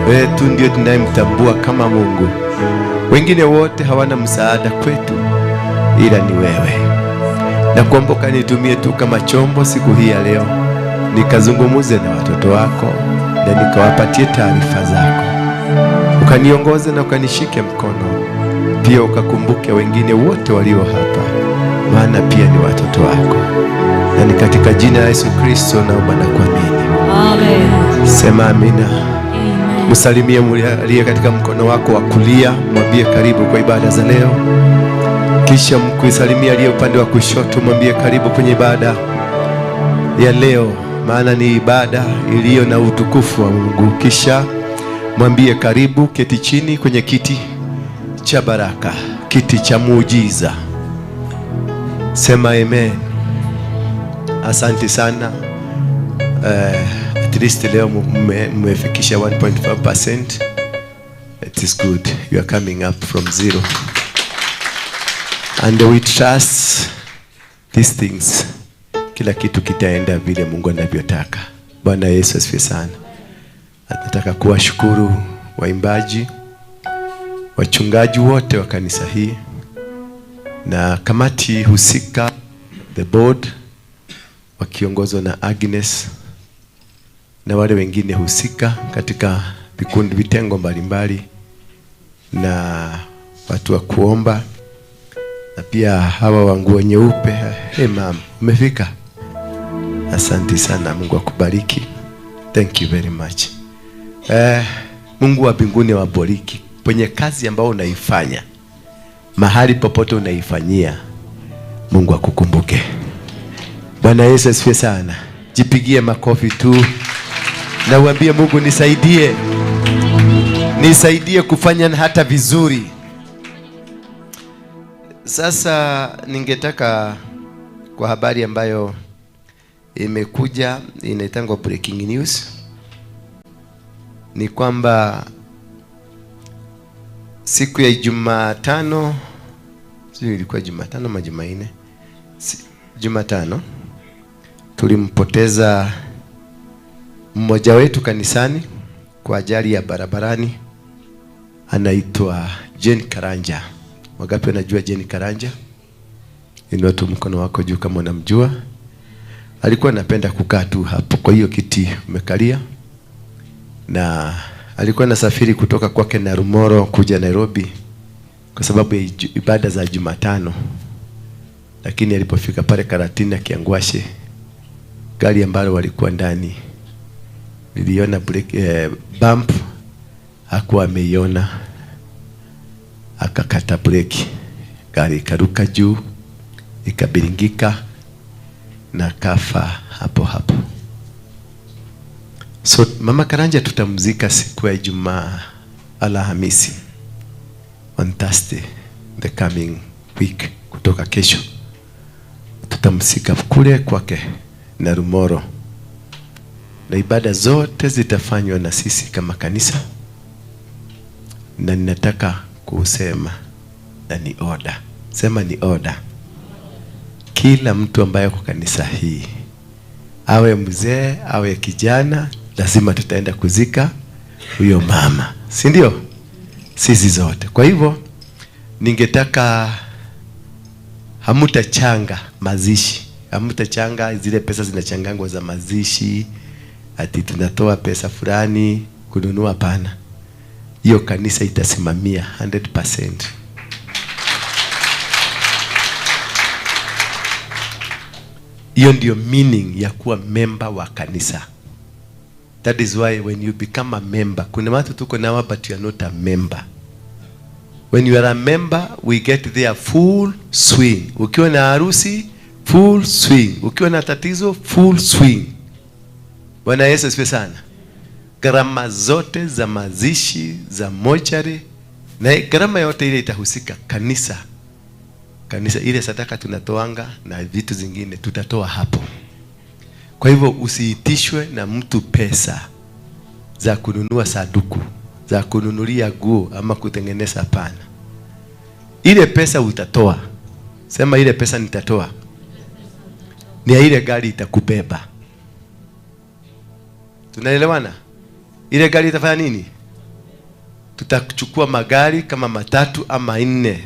Wewe tu ndiye tunayemtambua kama Mungu. Wengine wote hawana msaada kwetu ila ni wewe. Na kuomba ukanitumie tu kama chombo siku hii ya leo, nikazungumuze na watoto wako na nikawapatie taarifa zako. Ukaniongoze na ukanishike mkono, pia ukakumbuke wengine wote walio hapa, maana pia ni watoto wako. Na ni katika jina la Yesu Kristo naomba na kuamini. Amen. Sema amina. Amen. Msalimie aliye katika mkono wako wa kulia, mwambie karibu kwa ibada za leo. Kisha mkusalimie aliye upande wa kushoto, mwambie karibu kwenye ibada ya leo, maana ni ibada iliyo na utukufu wa Mungu. Kisha mwambie karibu, keti chini kwenye kiti cha baraka, kiti cha muujiza. Sema amen. Asante sana. At least leo mmefikisha 1.5%. It is good. You are coming up from zero. And we trust these things. Kila kitu kitaenda vile Mungu anavyotaka. Bwana Yesu asifiwe sana. Nataka kuwashukuru waimbaji, wachungaji wote wa kanisa hii na kamati husika, the board wakiongozwa na Agnes na wale wengine husika katika vikundi, vitengo mbalimbali na watu wa kuomba, na pia hawa wa nguo nyeupe. Hey ma'am, umefika? Asante sana, Mungu akubariki. Thank you very much. Mungu wa mbinguni awabariki kwenye kazi ambayo unaifanya, mahali popote unaifanyia. Mungu akukumbuke. Bwana Yesu asifiwe sana. Jipigie makofi tu na uambie Mungu, nisaidie, nisaidie kufanya hata vizuri. Sasa ningetaka kwa habari ambayo imekuja inaitangwa breaking news, ni kwamba siku ya Jumatano, sio ilikuwa Jumatano ama Jumanne, Jumatano tulimpoteza mmoja wetu kanisani kwa ajali ya barabarani, anaitwa Jane Karanja. Wangapi wanajua Jane Karanja? Inua tu mkono wako juu kama unamjua. Alikuwa anapenda kukaa tu hapo kwa hiyo kiti umekalia, na alikuwa anasafiri kutoka kwake Narumoro kuja Nairobi kwa sababu ya ibada za Jumatano. Lakini alipofika pale Karatina Kiangwashe, gari ambalo walikuwa ndani liliona brake, bump, hakuwa ameiona, akakata breki, gari ikaruka juu, ikabiringika na kafa hapo hapo. So Mama Karanja tutamzika siku ya Ijumaa, Alhamisi, on Thursday the coming week, kutoka kesho tutamzika kule kwake Narumoro, na ibada zote zitafanywa na sisi kama kanisa. Na ninataka kusema, na ni order, sema ni order, kila mtu ambaye kwa kanisa hii, awe mzee awe kijana, lazima tutaenda kuzika huyo mama, si ndio? Sisi zote. Kwa hivyo ningetaka, hamutachanga mazishi, hamutachanga zile pesa zinachangangwa za mazishi, ati tunatoa pesa fulani kununua. Hapana, hiyo kanisa itasimamia 100%. Hiyo ndio meaning ya kuwa member wa kanisa. That is why when you become a member, kuna watu tuko nao but you are not a member. When you are a member, we get there full swing. Ukiwa na harusi, full swing. Ukiwa na tatizo, full swing. Bwana Yesu asifiwe sana. Gharama zote za mazishi, za mochari, na gharama yote ile itahusika kanisa. Kanisa ile sadaka tunatoanga na vitu zingine tutatoa hapo. Kwa hivyo usiitishwe na mtu pesa za kununua saduku, za kununulia nguo ama kutengeneza. Hapana. Ile pesa utatoa. Sema ile pesa nitatoa. Ni ya ile gari itakubeba. Tunaelewana? Ile gari itafanya nini? Tutachukua magari kama matatu ama nne,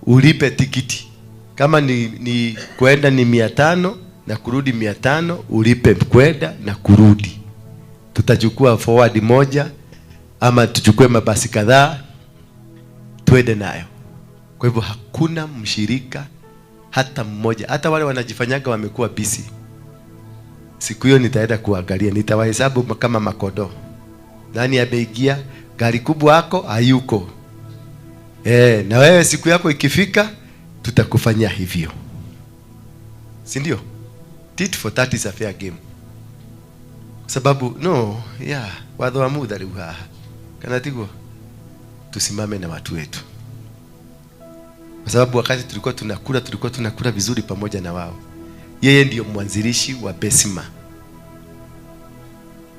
ulipe tikiti. Kama ni kwenda ni 500 na kurudi 500, ulipe kwenda na kurudi. Tutachukua forward moja ama tuchukue mabasi kadhaa tuende nayo. Kwa hivyo hakuna mshirika hata mmoja, hata wale wanajifanyaga wamekuwa busy. Siku hiyo nitaenda kuangalia, nitawahesabu kama makodo. Nani ameingia gari kubwa yako hayuko. Na wewe siku yako ikifika tutakufanyia hivyo. Si ndio? Tit for tat is a fair game. Sababu no, yeah, watho wa mutha riu haha. Kana tiguo? Tusimame na watu wetu. Kwa sababu wakati tulikuwa tunakula vizuri pamoja na wao. Yeye ndiyo mwanzilishi wa Besima.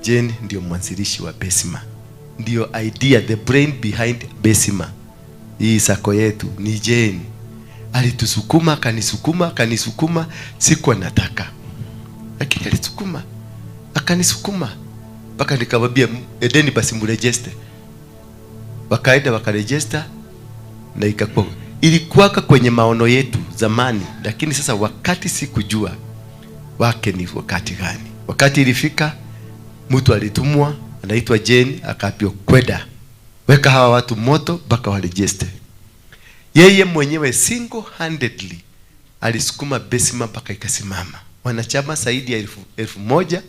Jane ndiyo mwanzilishi wa Besima. Ndiyo idea, the brain behind Besima. Hii sako yetu ni Jane. Alitusukuma, akanisukuma, akanisukuma, sikuwa nataka. Lakini alisukuma, akanisukuma. Mpaka nikamwambia edeni basi mregister. Wakaenda wakaregister na ikakuwa. Ilikuwaka kwenye maono yetu zamani, lakini sasa wakati sikujua wake ni wakati gani. Wakati ilifika, mtu alitumwa anaitwa Jane, akaambiwa kwenda weka hawa watu moto mpaka waregister. Yeye mwenyewe single-handedly alisukuma Besima mpaka ikasimama. Wanachama zaidi ya 1,000,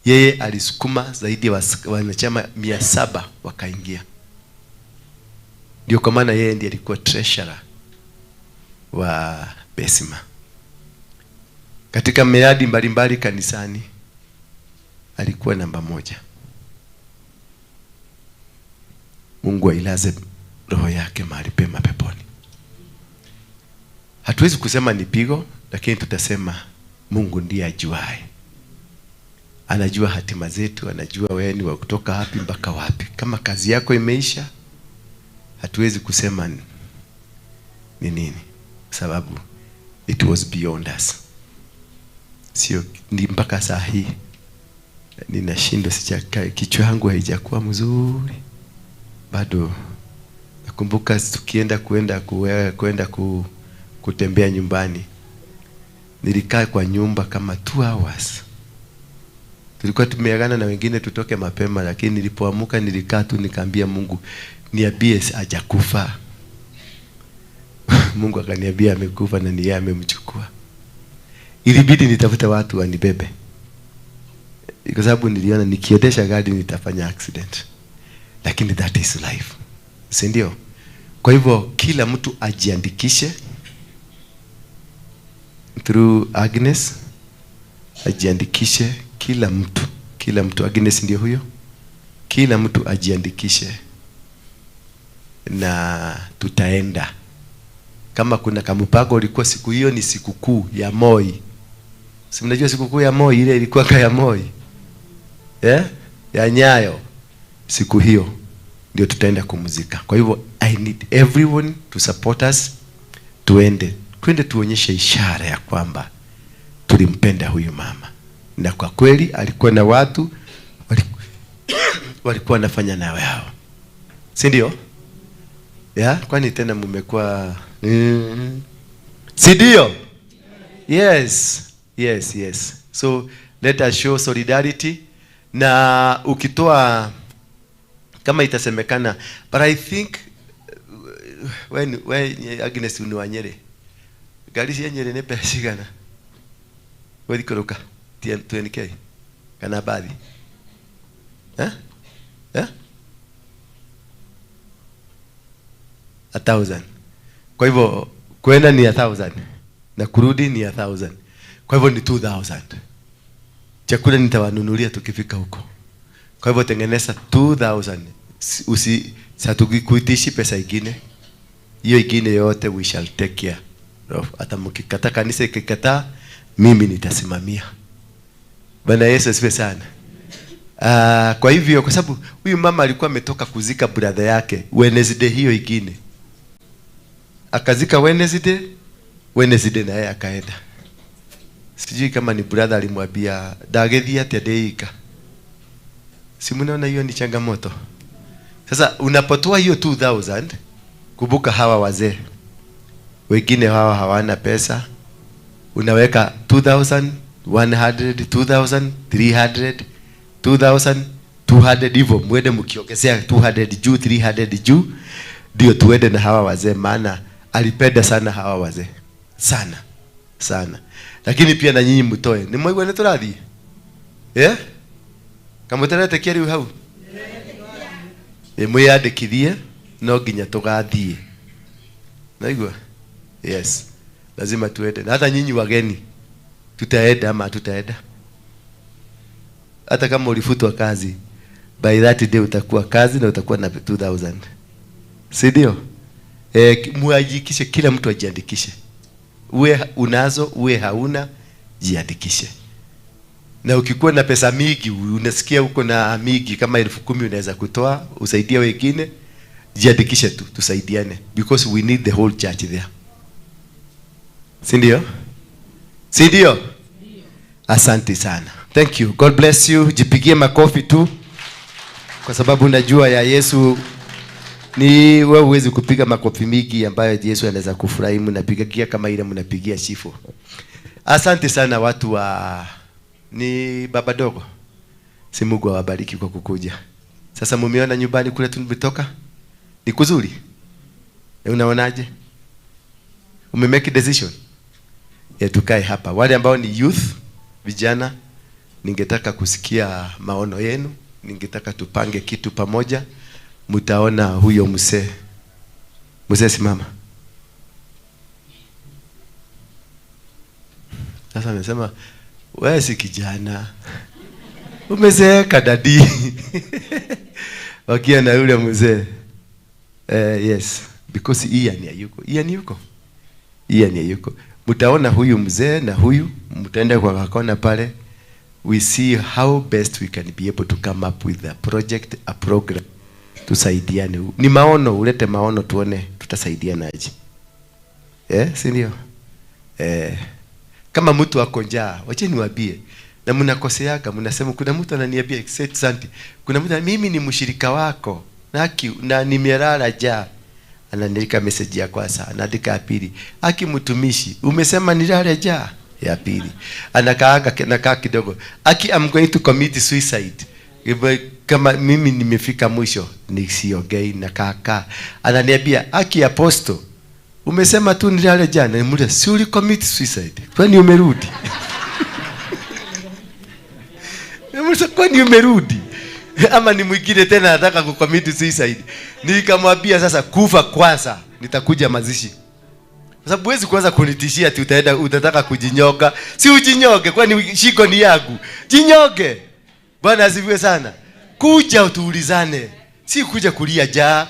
yeye alisukuma zaidi ya wanachama 700 wakaingia. Ndio kwa maana yeye ndiye alikuwa treasurer wa Besima. Katika miradi mbalimbali kanisani alikuwa namba 1. Mungu ailaze roho yake mahali pema peponi. Hatuwezi kusema ni pigo, lakini tutasema Mungu ndiye ajuaye. Anajua hatima zetu, anajua wewe ni wa kutoka wapi mpaka wapi. Kama kazi yako imeisha, hatuwezi kusema ni nini, sababu it was beyond us. Sio ni mpaka saa hii ninashindwa, kichwa yangu haijakuwa mzuri bado. Nakumbuka tukienda kwenda kutembea nyumbani, nilikaa kwa nyumba kama 2 hours. Tulikuwa tumeagana na wengine tutoke mapema, lakini nilipoamka nilikaa tu nikaambia Mungu, niambie hajakufa. Mungu akaniambia amekufa na ni yeye amemchukua. Ilibidi nitafute watu wanibebe, kwa sababu niliona nikiendesha gari nitafanya accident. Lakini that is life, si ndio? Kwa hivyo kila mtu ajiandikishe through Agnes, ajiandikishe kila mtu, kila mtu. Agnes ndio huyo. Kila mtu ajiandikishe na tutaenda. Kama kuna kamupango ulikuwa siku hiyo ni sikukuu ya Moi. Si mnajua sikukuu ya Moi ile ilikuwa kaya Moi? Ya Nyayo. Siku hiyo ndio tutaenda kumzika. Kwa hivyo I need everyone to support us. Tuende. Twende tuonyeshe ishara ya kwamba tulimpenda huyu mama. Na kwa kweli alikuwa na watu walikuwa wanafanya na wao. Si ndio? Ya, kwani tena mmekuwa si ndio? Yes. Yes, yes. So let us show solidarity. Na ukitoa kama itasemekana, but I think when Agnes ni wa Nyeri, gari cia Nyeri ni mbeca cigana gwithikũrũka 20k kana bathi? 1,000. Kwa hivyo kwenda ni 1,000 na kurudi ni 1,000. Kwa hivyo ni 2,000. Chakula nitawanunulia tukifika huko. Kwa hivyo tengeneza 2,000. Usi hatukuitishi pesa ingine. Hiyo ingine yote we shall take care of. Hata mkikataa, kanisa ikikataa, mimi nitasimamia. Bwana Yesu asifiwe sana. Kwa hivyo, kwa sababu huyu mama alikuwa ametoka kuzika brother yake Wednesday hiyo ingine. Akazika Wednesday na yeye akaenda. Sijui kama ni brother alimwambia ndagethia atia ndeika. Si mnaona hiyo ni changamoto. Sasa unapotoa hiyo 2000, kumbuka hawa wazee wengine hawa hawana pesa. Unaweka 2100, 2300, 2200 hivyo, mwende mkiongezea 200 juu, 300 juu, ndio tuende na hawa wazee, maana alipenda sana hawa wazee sana sana. Lakini pia na nyinyi mtoe. Ni mwaigua nĩ tũrathiĩ? Eh? Kamũtaretĩkia rĩu hau? Mwĩyandĩkithie, no nginya tũgathiĩ. Naigua? Yes. Lazima tuende. Na hata nyinyi wageni tutaenda ama tutaenda. Hata kama ulifutwa kazi, by that day utakuwa kazi na utakuwa na 2000. Si ndio? Muajikishe, kila mtu ajiandikishe. Uwe unazo, uwe hauna, jiandikishe. Na ukikuwa na pesa mingi, unasikia uko na mingi kama 10,000 unaweza kutoa, usaidie wengine, jiandikishe tu, tusaidiane, because we need the whole church there. Si ndio? Si ndio? Asante sana. Thank you. God bless you. Jipigie makofi tu, kwa sababu najua ya Yesu ni wewe huwezi kupiga makofi mingi ambayo Yesu anaweza kufurahi. Mnapigia kama ile mnapigia shifo. Asante sana watu wa ni baba dogo. Si Mungu awabariki kwa kukuja. Sasa mumeona nyumbani kule tumetoka? Ni kuzuri? Unaonaje? Ume make decision? Ya tukae hapa. Wale ambao ni youth, vijana, ningetaka kusikia maono yenu, ningetaka tupange kitu pamoja. Mtaona huyo mzee. Mzee simama. Sasa amesema wewe si kijana, umezeeka dadi. Wakia na yule mzee. Yes, because Ian hayuko. Ian yuko. Ian hayuko. Mtaona huyu mzee na huyu, mtaenda kwa kakona pale. We see how best we can be able to come up with a project, a program. Tusaidiane. Ni maono, ulete maono tuone tutasaidiana aje. Si ndio? Kama mtu ako njaa, wacha niwaambie. Na mnakoseaga, mnasema kuna mtu ananiambia except santi. Kuna mtu, mimi ni mshirika wako. Na nimelala njaa. Anaandika message ya kwanza, anaandika ya pili. Aki mtumishi, umesema nilale njaa? Ya pili. Anakaaga, nakaa kidogo. Aki, I'm going to commit suicide. Kama mimi nimefika mwisho, nisiongei na kaka. Ananiambia, aki apostle, umesema tu nilale jana. Nimuuliza, si uli commit suicide? Kwani umerudi? Nimuuliza, kwani umerudi? Ama ni mwingine tena anataka kucommit suicide? Nikamwambia sasa kufa kwanza, nitakuja mazishi. Kwa sababu huwezi kuanza kunitishia ati utaenda utataka kujinyoga. Si ujinyoge, kwani shiko ni yangu. Jinyoge. Bwana asifiwe sana. Kuja tuulizane. Si kuja kulia njaa.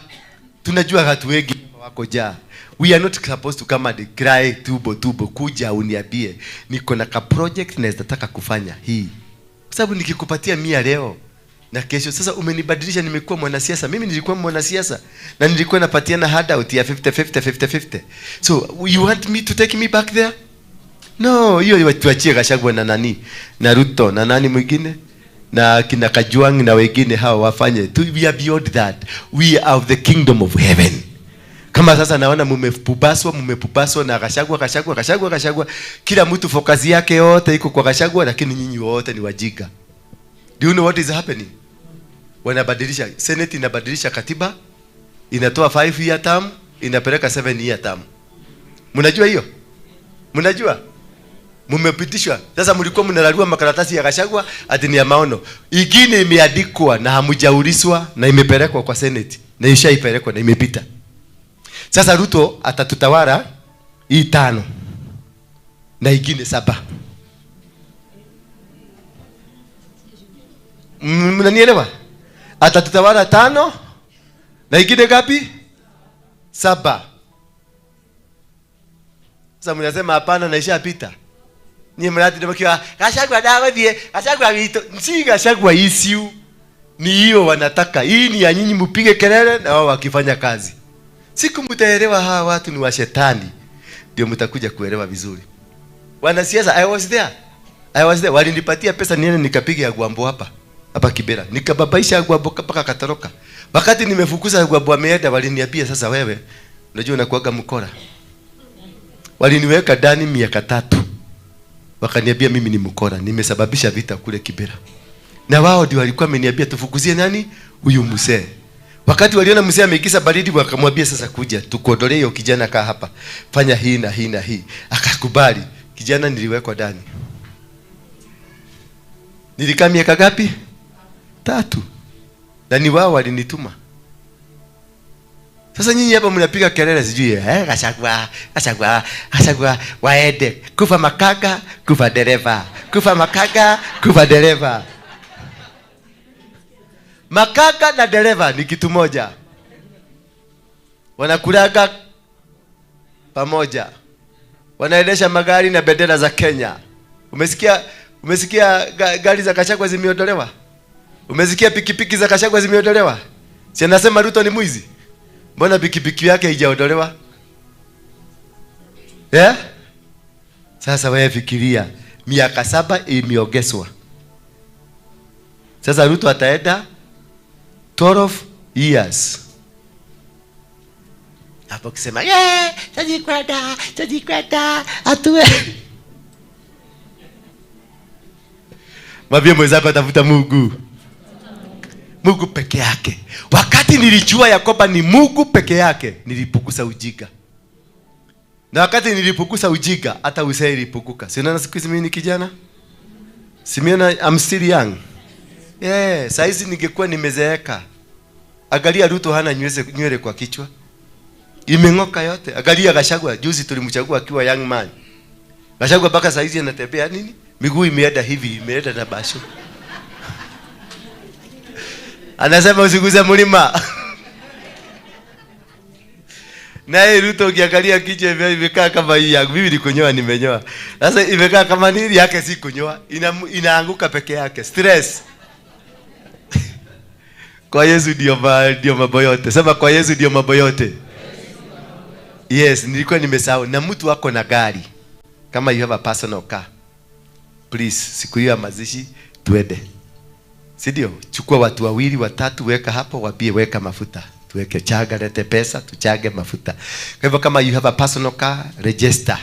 Tunajua watu wengi wako njaa. We are not supposed to come and cry tubo tubo. Kuja uniambie niko na ka project na nataka kufanya hii. Kwa sababu nikikupatia 100 leo na kesho sasa umenibadilisha, nimekuwa mwanasiasa. Mimi nilikuwa mwanasiasa na nilikuwa napatiana handout ya 50 50 50 50. So you want me to take me back there? No, hiyo tuachie Gachagua na nani na Ruto na nani mwingine na kina Kajwang na wengine hao wafanye. We are beyond that. We are of the kingdom of heaven. Kama sasa naona mumepupaswa na Gachagua, Gachagua, Gachagua, Gachagua. Kila mtu focus yake yote iko kwa Gachagua, lakini nyinyi wote ni wajinga. Do you know what is happening? Wanabadilisha, Senate inabadilisha katiba, inatoa 5 year term, inapeleka 7 year term. Mnajua hiyo? Mnajua? Mmepitishwa. Sasa mlikuwa mnararua makaratasi ya Gachagua ati ni ya maono. Ingine imeandikwa na hamjaulizwa na imepelekwa kwa Senate na ishaipelekwa na imepita. Sasa Ruto atatutawala hii 5 na ingine 7. Mnanielewa? Atatutawala 5 na ingine ngapi? 7. Sasa mnasema hapana na ishapita. Ni mradi ndio mkiwa Gachagua dawa die, Gachagua wito, si Gachagua issue. Ni hiyo wanataka. Hii ni ya nyinyi mpige kelele na wao wakifanya kazi. Siku mtaelewa hawa watu ni wa shetani, ndio mtakuja kuelewa vizuri. Wanasiasa, I was there. I was there. Walinipatia pesa niende nikapige ya Gwambo hapa. Hapa Kibera. Nikababaisha Gwabo mpaka akatoroka. Wakati nimefukuza Gwabo ameenda, waliniambia sasa wewe unajua unakuaga mkora. Waliniweka ndani miaka 3. Wakaniambia mimi ni mkora, nimesababisha vita kule Kibera. Na wao ndio walikuwa wameniambia tufukuzie nani? Huyu mzee. Wakati waliona mzee ameikisa baridi, wakamwambia sasa kuja tukuondolee hiyo kijana, kaa hapa. Fanya hii na hii na hii. Akakubali. Kijana niliwekwa ndani. Nilikaa miaka ngapi? 3. Na ni wao walinituma. Sasa nyinyi hapa mnapiga kelele sijui Gachagua, Gachagua, Gachagua waende. Kufa makaga, kufa dereva. Kufa makaga, kufa dereva. Makaga na dereva ni kitu moja. Wanakulaga pamoja. Wanaendesha magari na bendera za Kenya. Umesikia gari za Gachagua zimeondolewa? Umesikia pikipiki za Gachagua zimeondolewa? Si anasema Ruto ni mwizi? Mbona pikipiki yake haijaondolewa? Yeah? Sasa wewe fikiria, miaka 7 imeongezwa. Sasa Ruto ataenda 12 years. Hapo kusema, yeah, tajikwenda, atue. Mwambie mwenzako atafuta Mungu. Mungu peke yake. Wakati nilijua ya kwamba ni Mungu peke yake, nilipukusa ujinga. Na wakati nilipukusa ujinga, hata uzee ilipukuka. Si unaona siku hizi mimi ni kijana? Si mimi I'm still young. Yeah, saizi ningekuwa nimezeeka. Angalia Ruto hana nywele kwa kichwa. Imeng'oka yote. Angalia Gachagua, juzi tulimchagua akiwa young man. Gachagua mpaka saizi anatembea nini? Miguu imeenda hivi, imeenda na basho. Anasema usiguze mlima. Naye Ruto ukiangalia kichwa imekaa kama hii yangu. Mimi nikunyoa nimenyoa. Sasa imekaa kama nini yake si kunyoa. Inaanguka peke yake. Stress. Kwa Yesu ndio mambo yote. Sema kwa Yesu ndio mambo yote. Yes, nilikuwa nimesahau. Na mtu wako na gari. Kama you have a personal car. Please, siku hiyo ya mazishi tuende. Si ndio? Chukua watu wawili, watatu, weka hapo, wabie weka mafuta. Tuweke chaga, lete pesa, tuchage mafuta. Kwa hivyo kama you have a personal car, register.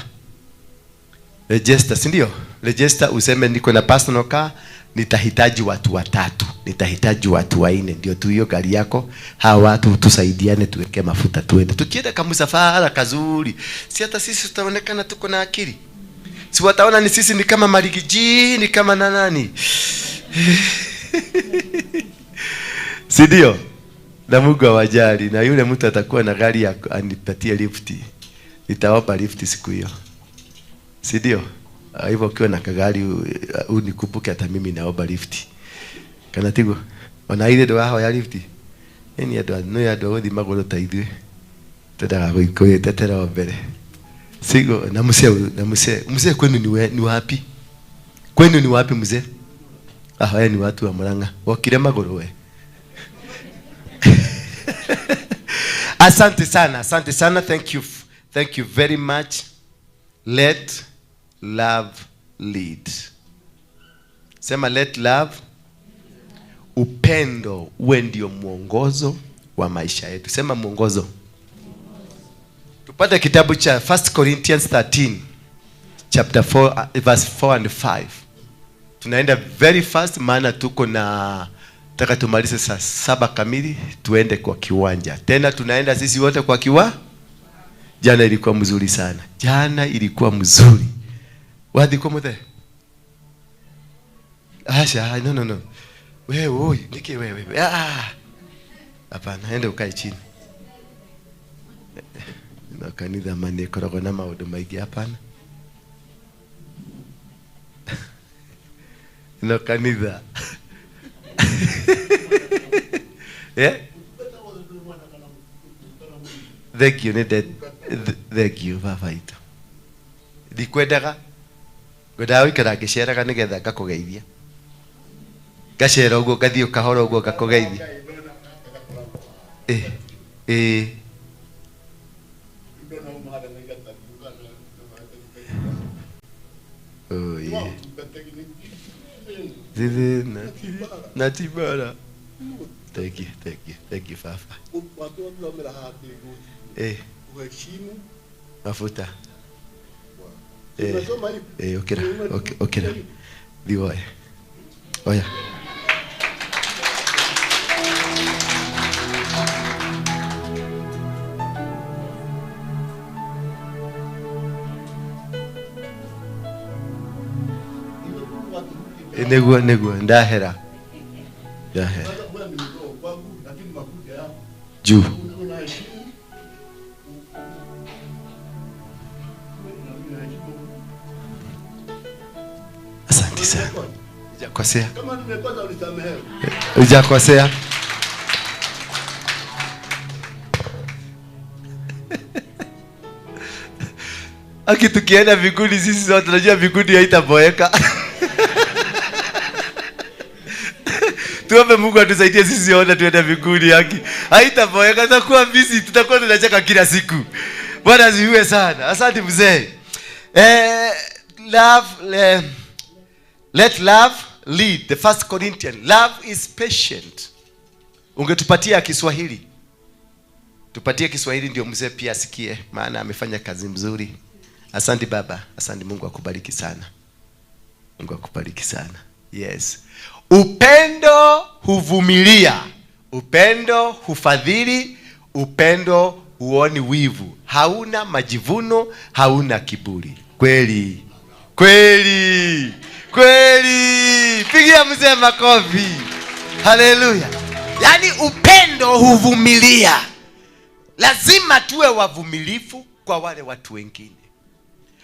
Register, si ndio? Register useme niko na personal car, nitahitaji watu watatu, nitahitaji watu wanne, ndio tu hiyo gari yako. Hawa watu tusaidiane tuweke mafuta tuende. Tukienda kama msafara kazuri, si hata sisi tutaonekana tuko na akili. Si wataona ni sisi ni kama marigiji, ni kama na nani. Si ndio? Na Mungu awajali. Na yule mtu atakuwa na gari ya anipatie lifti. Nitawapa lifti siku hiyo. Si ndio? Hivyo ukiwa na kagari unikumbuke hata mimi naomba lifti. Kana tigo. Ona ile ndo aho ya lifti. Eni ndo no ya ndo gothi maguru ta ithuĩ. Twendaga gwĩtetera mbere. Sigo na mzee, mzee kwenu ni wapi? Kwenu ni wapi mzee? Ah, wewe ni watu wa Murang'a. Wakire maguru we. Asante sana, asante sana. Thank you. Thank you very much. Let love lead. Sema let love. Upendo uwe ndio mwongozo wa maisha yetu. Sema mwongozo. Tupate kitabu cha 1 Corinthians 13 chapter 4 verse 4 and 5. Tunaenda very fast maana tuko na nataka tumalize saa 7 kamili tuende kwa kiwanja. Tena tunaenda sisi wote kwa kiwa. Jana ilikuwa mzuri sana. Jana ilikuwa mzuri. Wathi kwa muthe? Asha, no no no. Wewe oi, niki wewe. Ah. Hapana, ende ukae chini. Na kanitha mane korogwo na maundu maingi hapana. No kanitha. Yeah? Thank you, thank you, baba itu. Ndikwendaga ngwendaga gũikara ngĩceraga nĩgetha ngakũgeithia. Ngacera ũguo ngathiĩ kahora ũguo ngakũgeithia. Eh. Oh yeah. Na ti bara. Thank you, thank you, thank you Fafa. Eh. Mafuta. Eh. Eh, okera, okera. Diwoe. Oya. Neguo neguo ndahera. Ndahera. Juu. Asante sana. Hujakosea. Hujakosea. Aki tukienda mbinguni sisi sote tunajua mbinguni haitaboeka. Tuombe Mungu atusaidie sisi wote tuende mbinguni haki. Haitaboeka, tutakuwa busy, tutakuwa tunacheka kila siku. Bwana asifiwe sana. Asante mzee. Love, let love lead. The First Corinthians. Love is patient. Ungetupatia Kiswahili. Tupatie Kiswahili ndio mzee pia asikie, maana amefanya kazi mzuri. Asante baba, asante, Mungu akubariki sana. Mungu akubariki sana. Yes. Upendo huvumilia, upendo hufadhili, upendo huoni wivu, hauna majivuno, hauna kiburi. Kweli. Kweli. Kweli. Pigia mzee makofi. Haleluya. Yaani upendo huvumilia. Lazima tuwe wavumilifu kwa wale watu wengine.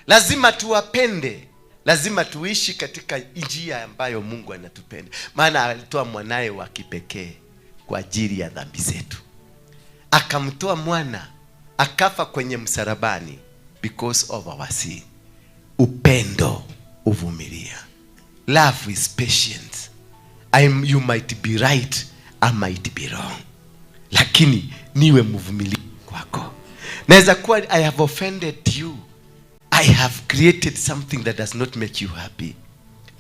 Lazima tuwapende. Lazima tuishi katika njia ambayo Mungu anatupenda. Maana alitoa mwanae wa kipekee kwa ajili ya dhambi zetu. Akamtoa mwana, akafa kwenye msalabani because of our sin. Upendo uvumilia. Love is patient. You might be right, I might be wrong. Lakini niwe mvumilivu kwako. Naweza kuwa I have offended you. I have created something that does not make you happy.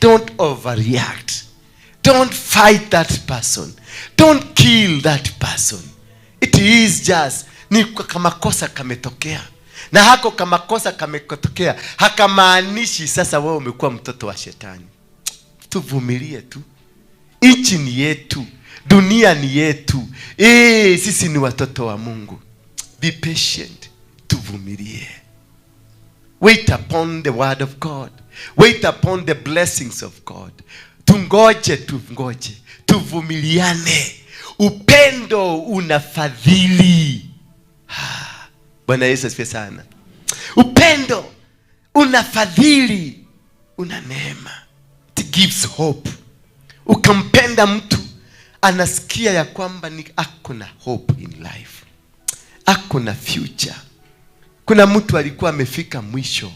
Don't overreact. Don't fight that person. Don't kill that person. It is just ni kama kosa kametokea. Na hako kama kosa kametokea, hakamaanishi sasa wewe umekuwa mtoto wa shetani. Tuvumilie tu. Nchi ni yetu, dunia ni yetu. Sisi ni watoto wa Mungu. Be patient. Tuvumilie. Wait upon the word of God. Wait upon the blessings of God. Tungoje, tungoje. Tuvumiliane. Upendo unafadhili. Bwana Yesu asifiwe sana. Upendo unafadhili, una neema. It gives hope. Ukampenda mtu, anasikia ya kwamba ni ako na hope in life. Ako na future. Kuna mtu alikuwa amefika mwisho.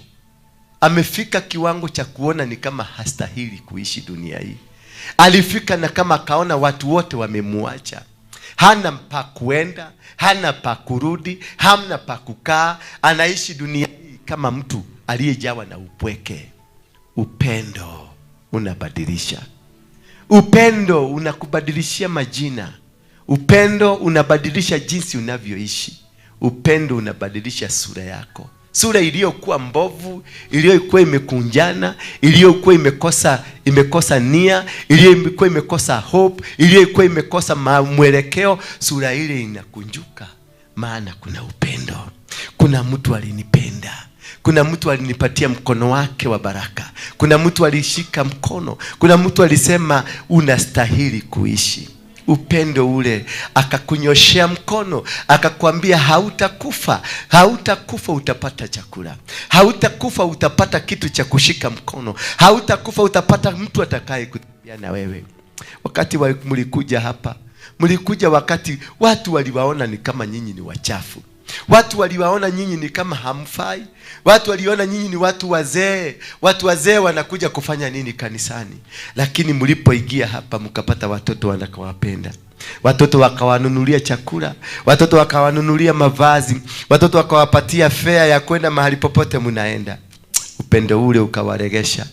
Amefika kiwango cha kuona ni kama hastahili kuishi dunia hii. Alifika na kama akaona watu wote wamemuacha. Hana pa kuenda, hana pa kurudi, hamna pa kukaa. Anaishi dunia hii kama mtu aliyejawa na upweke. Upendo unabadilisha. Upendo unakubadilishia majina. Upendo unabadilisha jinsi unavyoishi. Upendo unabadilisha sura yako. Sura iliyokuwa mbovu, iliyokuwa imekunjana, iliyokuwa imekosa nia, iliyokuwa imekosa hope, iliyokuwa imekosa mwelekeo, sura ile inakunjuka. Maana kuna upendo. Kuna mtu alinipenda. Kuna mtu alinipatia mkono wake wa baraka. Kuna mtu alishika mkono. Kuna mtu alisema unastahili kuishi. Upendo ule akakunyoshea mkono, akakwambia hautakufa, hautakufa utapata chakula, hautakufa utapata kitu cha kushika mkono, hautakufa utapata mtu atakaye kutembea na wewe. Wakati mlikuja hapa, mlikuja wakati watu waliwaona ni kama nyinyi ni wachafu. Watu waliwaona nyinyi ni kama hamfai. Watu waliona nyinyi ni watu wazee. Watu wazee wanakuja kufanya nini kanisani? Lakini mlipoingia hapa mkapata watoto wanakawapenda. Watoto wakawanunulia chakula, watoto wakawanunulia mavazi, watoto wakawapatia fare ya kwenda mahali popote mnaenda. Upendo ule ukawaregesha.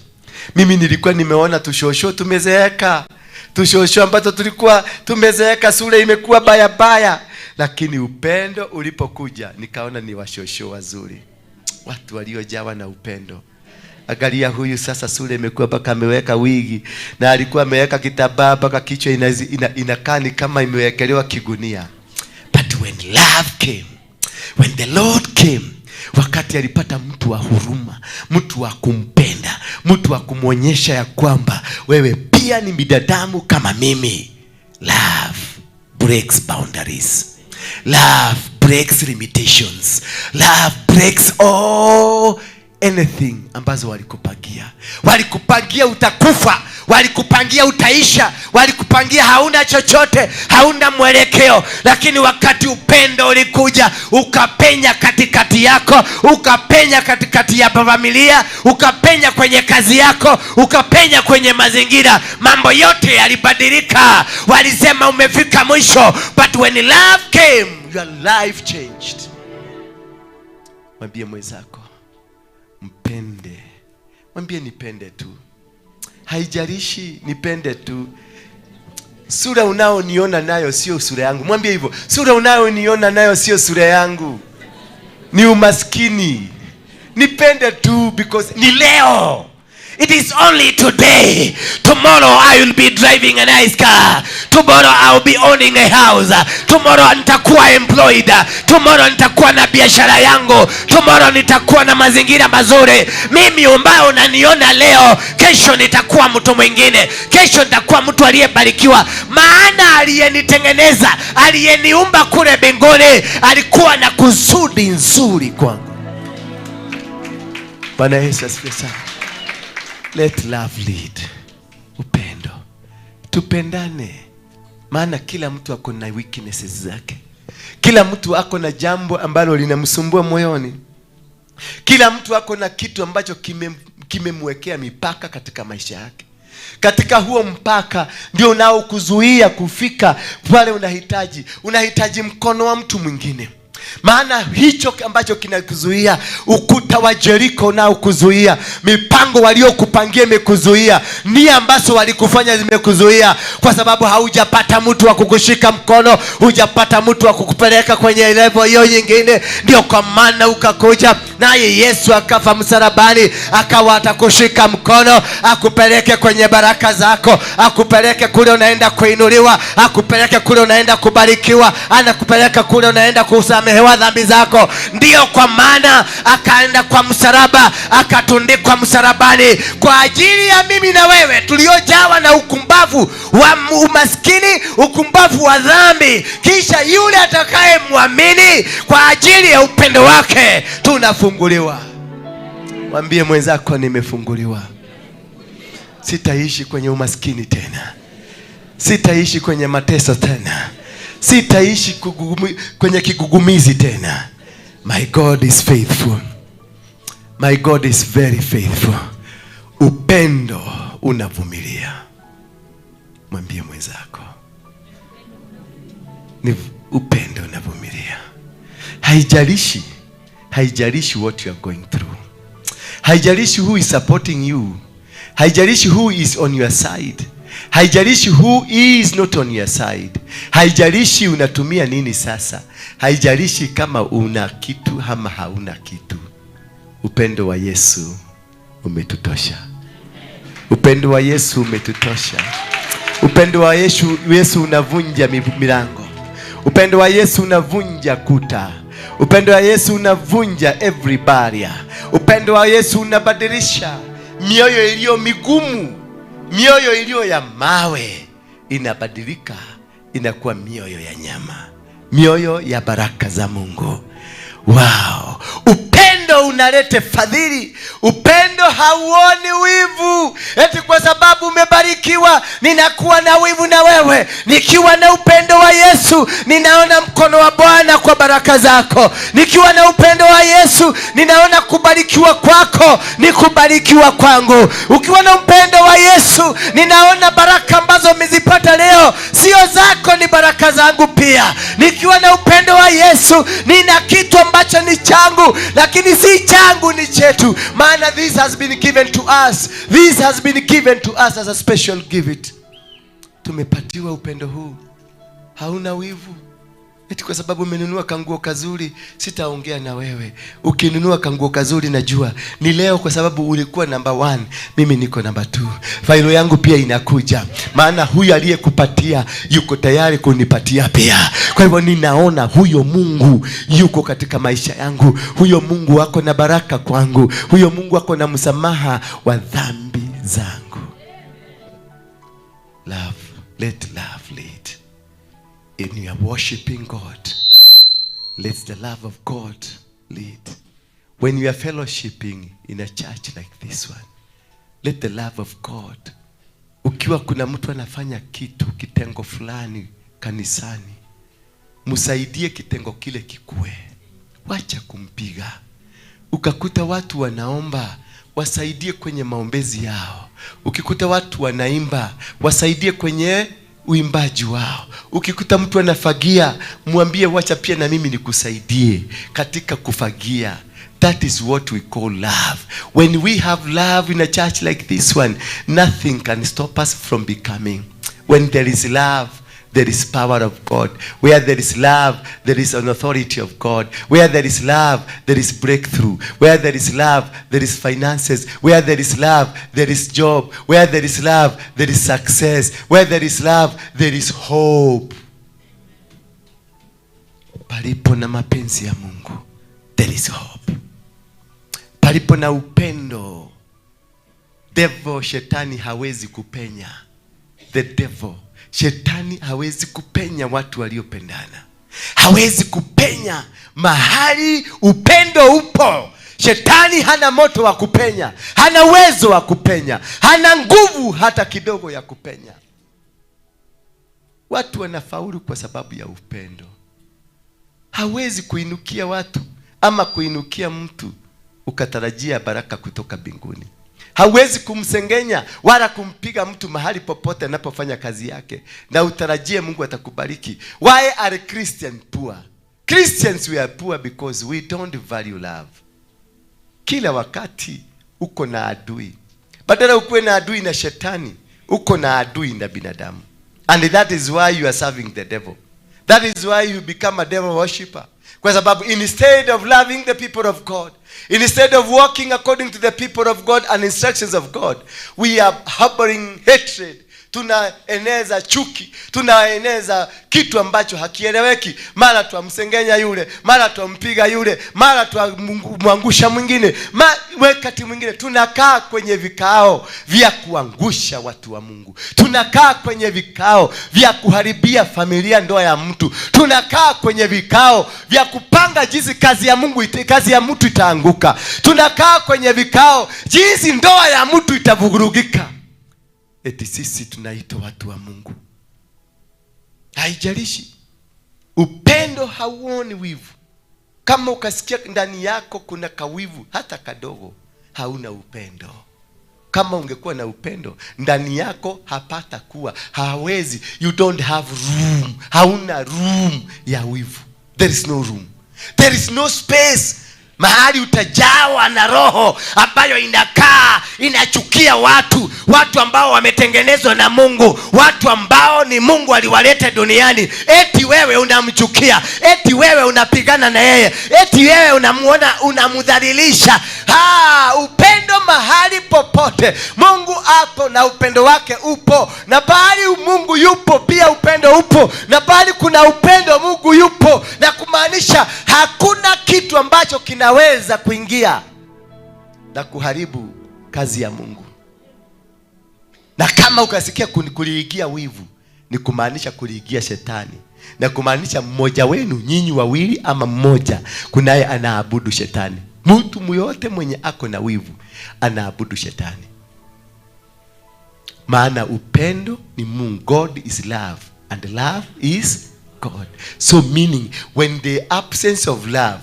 Mimi nilikuwa nimeona tushosho tumezeeka. Tushosho ambazo tulikuwa tumezeeka, sura imekuwa baya baya, lakini upendo ulipokuja nikaona ni washosho wazuri, watu waliojawa na upendo. Angalia huyu sasa, sura imekuwa mpaka ameweka wigi na alikuwa ameweka kitambaa mpaka kichwa inakaa ni kama imewekelewa kigunia. But when love came, when the Lord came, wakati alipata mtu wa huruma, mtu wa kumpenda, mtu wa kumwonyesha ya kwamba wewe pia ni binadamu kama mimi. Love breaks boundaries. Love breaks limitations. Love breaks all anything ambazo walikupangia. Walikupangia utakufa, walikupangia utaisha, walikupangia hauna chochote, hauna mwelekeo. Lakini wakati upendo ulikuja, ukapenya katikati yako, ukapenya katikati ya familia, ukapenya kwenye kazi yako, ukapenya kwenye mazingira, mambo yote yalibadilika. Walisema umefika mwisho, but when love came, your life changed. Mwambie mwenzako, mpende. Mwambie nipende tu, haijalishi, nipende tu. Sura unaoniona nayo sio sura yangu. Mwambie hivyo, sura unayoniona nayo sio sura yangu, ni umaskini. Nipende tu because ni leo. It is only today. Tomorrow I will be driving a nice car. Tomorrow I will be owning a house. Tomorrow nitakuwa employed. Tomorrow nitakuwa na biashara yangu. Tomorrow nitakuwa na mazingira mazuri. Mimi ambaye unaniona leo, kesho nitakuwa mtu mwingine. Kesho nitakuwa mtu aliyebarikiwa. Maana aliyenitengeneza, aliyeniumba kule mbinguni, alikuwa na kusudi nzuri kwangu. Bwana Yesu asifiwe sana. Let love lead. Upendo. Tupendane. Maana kila mtu ako na weaknesses zake. Kila mtu ako na jambo ambalo linamsumbua moyoni. Kila mtu ako na kitu ambacho kimemwekea mipaka katika maisha yake. Katika huo mpaka ndio unaokuzuia kufika pale unahitaji. Unahitaji mkono wa mtu mwingine. Maana hicho ambacho kinakuzuia, ukuta wa Jericho unaokuzuia, mipango waliokupangia imekuzuia, nia ambazo walikufanya zimekuzuia, kwa sababu haujapata mtu wa kukushika mkono, hujapata mtu wa kukupeleka kwenye level hiyo nyingine. Ndio kwa maana ukakuja naye Yesu akafa msalabani, akawa atakushika mkono, akupeleke kwenye baraka zako, akupeleke kule unaenda kuinuliwa, akupeleke kule unaenda kubarikiwa, anakupeleka kule unaenda kusamehewa dhambi zako. Ndio kwa maana akaenda kwa msalaba, akatundikwa msalabani kwa ajili ya mimi na wewe tuliojawa na ukumbavu wa umaskini, ukumbavu wa dhambi. Kisha yule atakayemwamini kwa ajili ya upendo wake tunafunguliwa. Mwambie mwenzako, nimefunguliwa. Sitaishi kwenye umaskini tena. Sitaishi kwenye mateso tena. Sitaishi kwenye kigugumizi tena. My God is faithful. My God is very faithful. Upendo unavumilia. Mwambie mwenzako, ni upendo unavumilia. Haijalishi what you are going through. Haijalishi who is supporting you. Haijalishi who is on your side. Haijalishi who is not on your side. Haijalishi unatumia nini sasa. Haijalishi kama una kitu ama hauna kitu. Upendo wa Yesu umetutosha. Upendo wa Yesu umetutosha. Upendo wa Yesu unavunja milango. Upendo wa Yesu unavunja kuta. Upendo wa Yesu unavunja every barrier. Upendo wa Yesu unabadilisha mioyo iliyo migumu, mioyo iliyo ya mawe inabadilika, inakuwa mioyo ya nyama, mioyo ya baraka za Mungu. Wow! Upendo unaleta fadhili. Upendo hauoni wivu. Eti kwa sababu umebarikiwa ninakuwa na wivu na wewe. Nikiwa na upendo wa Yesu ninaona mkono wa Bwana kwa baraka zako. Nikiwa na upendo wa Yesu ninaona kubarikiwa kwako ni kubarikiwa kwangu. Ukiwa na upendo wa Yesu ninaona baraka ambazo umezipata leo sio zako, ni baraka zangu pia. Nikiwa na upendo wa Yesu nina kitu ambacho ni changu, lakini si changu, ni chetu. Maana this has been given to us. This has been given to us as a special gift. Tumepatiwa upendo huu, hauna wivu. Eti kwa sababu umenunua kanguo kazuri, sitaongea na wewe. Ukinunua kanguo kazuri, najua ni leo, kwa sababu ulikuwa namba 1, mimi niko namba 2. Failo yangu pia inakuja, maana huyu aliyekupatia yuko tayari kunipatia pia. Kwa hivyo ninaona huyo Mungu yuko katika maisha yangu, huyo Mungu wako na baraka kwangu, huyo Mungu wako na msamaha wa dhambi zangu. Love, let love lead. In your worshiping God, let the love of God lead. When you are fellowshipping in a church like this one, let the love of God. Ukiwa kuna mtu anafanya kitu kitengo fulani kanisani, msaidie kitengo kile kikue. Wacha kumpiga. Ukakuta watu wanaomba, wasaidie kwenye maombezi yao. Ukikuta watu wanaimba, wasaidie kwenye uimbaji wao. Ukikuta mtu anafagia, mwambie wacha pia na mimi nikusaidie katika kufagia. That is what we call love. When we have love in a church like this one, nothing can stop us from becoming. When there is love, there is power of God. Where there is love, there is an authority of God. Where there is love, there is breakthrough. Where there is love, there is finances. Where there is love, there is job. Where there is love, there is success. Where there is love, there is hope. Palipo na mapenzi ya Mungu, there is hope. Palipo na upendo, devil, shetani hawezi kupenya. The devil, shetani hawezi kupenya watu waliopendana. Hawezi kupenya mahali upendo upo. Shetani hana moto wa kupenya, hana uwezo wa kupenya, hana nguvu hata kidogo ya kupenya. Watu wanafaulu kwa sababu ya upendo. Hawezi kuinukia watu ama kuinukia mtu ukatarajia baraka kutoka mbinguni. Hawezi kumsengenya wala kumpiga mtu mahali popote anapofanya kazi yake na utarajie Mungu atakubariki. Why are Christian poor? Christians, we are poor because we don't value love. Kila wakati uko na adui. Badala ukuwe na adui na shetani, uko na adui na binadamu. And that is why you are serving the devil. That is why you become a devil worshipper. Kwa sababu instead of loving the people of God, instead of walking according to the people of God and instructions of God, we are harboring hatred. Tunaeneza chuki, tunaeneza kitu ambacho hakieleweki. Mara twamsengenya yule, mara twampiga yule, mara twamwangusha mwingine, wakati mwingine tunakaa kwenye vikao vya kuangusha watu wa Mungu, tunakaa kwenye vikao vya kuharibia familia, ndoa ya mtu, tunakaa kwenye vikao vya kupanga jinsi kazi ya Mungu, kazi ya mtu itaanguka, tunakaa kwenye vikao jinsi ndoa ya mtu itavurugika. Eti sisi tunaitwa watu wa Mungu. Haijalishi, upendo hauoni wivu. Kama ukasikia ndani yako kuna kawivu hata kadogo, hauna upendo. Kama ungekuwa na upendo ndani yako, hapata kuwa, hawezi, you don't have room, hauna room ya wivu. There is no room, there is no space mahali utajawa na roho ambayo inakaa inachukia watu, watu ambao wametengenezwa na Mungu, watu ambao ni Mungu aliwaleta duniani. Eti wewe unamchukia, eti wewe unapigana na yeye, eti wewe unamuona unamdhalilisha. Ha, upendo mahali popote Mungu apo na upendo wake upo, na pahali Mungu yupo pia upendo upo, na pahali kuna upendo Mungu yupo, na kumaanisha hakuna kitu ambacho kinaweza kuingia na kuharibu kazi ya Mungu. Na kama ukasikia kuliingia wivu, ni kumaanisha kuliingia shetani, na kumaanisha mmoja wenu nyinyi wawili ama mmoja kunaye anaabudu shetani. Mtu yote mwenye ako na wivu anaabudu shetani. Maana upendo ni Mungu. God is love and love is God. So meaning when the absence of love,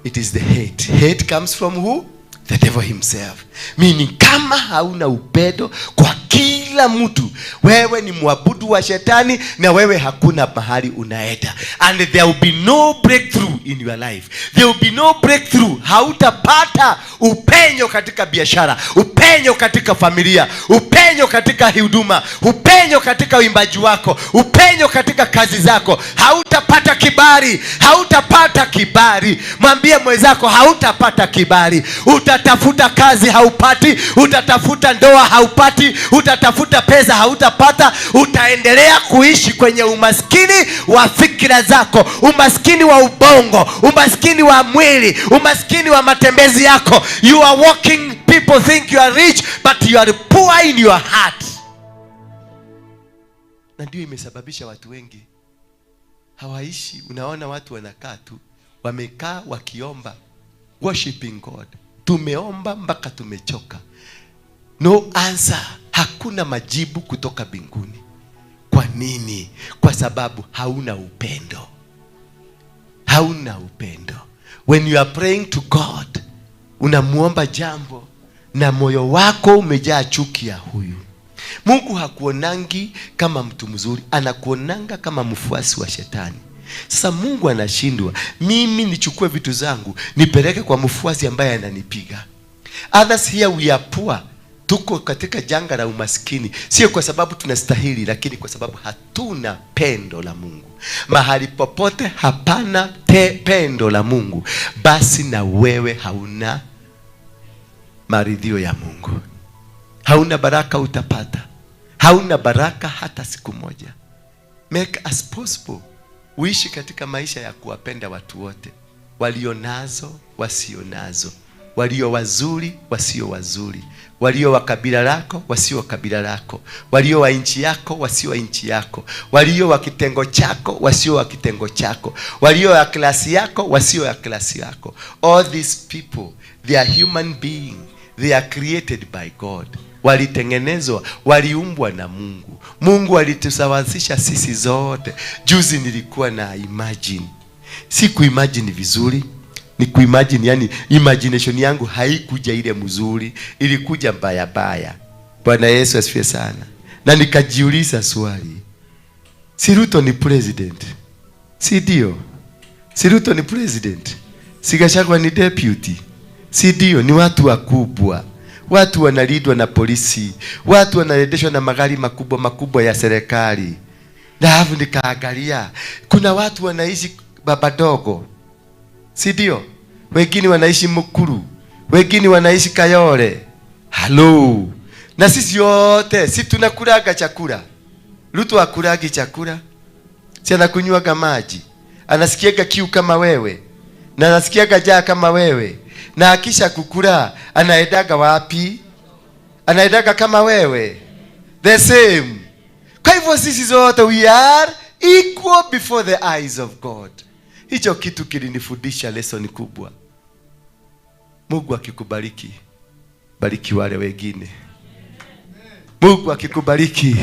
it is the hate. Hate comes from who? The devil himself. Meaning kama hauna upendo kwa kila mtu, wewe ni mwabudu wa shetani na wewe hakuna mahali unaenda, and there will be no breakthrough in your life. There will be no breakthrough. Hautapata upenyo katika biashara, upenyo katika familia, upenyo katika huduma, upenyo katika uimbaji wako, upenyo katika kazi zako. Hautapata kibali, hautapata kibali. Mwambie mwenzako, hautapata kibali. Utatafuta kazi, haupati. Utatafuta ndoa, haupati. Utatafuta pesa, hautapata. Utaendelea kuishi kwenye umaskini wa fikira zako, umaskini wa ubongo, umaskini wa mwili, umaskini wa matembezi yako. You are walking, people think you are rich, but you are poor in your heart. Na ndio imesababisha watu wengi hawaishi. Unaona watu wanakaa tu, wamekaa wakiomba, worshiping God. Tumeomba mpaka tumechoka, no answer, hakuna majibu kutoka mbinguni. Kwa nini? Kwa sababu hauna upendo, hauna upendo. When you are praying to God, unamuomba jambo na moyo wako umejaa chuki ya huyu. Mungu hakuonangi kama mtu mzuri, anakuonanga kama mfuasi wa shetani. Sasa Mungu anashindwa, mimi nichukue vitu zangu nipeleke kwa mfuasi ambaye ananipiga. Others here, we are poor. Tuko katika janga la umaskini, sio kwa sababu tunastahili, lakini kwa sababu hatuna pendo la Mungu. Mahali popote hapana pendo la Mungu, basi na wewe hauna maridhio ya Mungu, hauna baraka utapata, hauna baraka hata siku moja. Make as possible uishi katika maisha ya kuwapenda watu wote, walio nazo, wasio nazo, walio wazuri, wasio wazuri, walio wa kabila lako, wasio wa kabila lako, walio wa nchi yako, wasio wa nchi yako, walio wa kitengo chako, wasio wa kitengo chako, walio wa klasi yako, wasio wa klasi yako. All these people, they are human being, they are created by God. Walitengenezwa, waliumbwa na Mungu. Mungu alitusawazisha sisi zote. Juzi nilikuwa na imagine, si kuimagine vizuri, ni kuimagine, yani imagination yangu haikuja ile mzuri, ilikuja mbaya baya. Bwana Yesu asifiwe sana. Na nikajiuliza swali, si Ruto ni president? Si ndio? Si Ruto ni president? Si Gachagua ni deputy? Si ndio? Ni watu wakubwa, watu wanalindwa na polisi, watu wanaendeshwa na magari makubwa makubwa ya serikali. Na alafu nikaangalia kuna watu wanaishi Babadogo, si ndio? Wengine wanaishi Mukuru, wengine wanaishi Kayole. Halo, na sisi wote si tunakulaga chakula? Ruto akulagi chakula? Si anakunywaga maji? Anasikiaga kiu kama wewe na anasikiaga njaa kama wewe, na akisha kukula anaendaga wapi? Anaendaga kama wewe, the same. Kwa hivyo sisi zote, we are equal before the eyes of God. Hicho kitu kilinifundisha lesson kubwa. Mungu akikubariki, bariki wale wengine. Mungu akikubariki,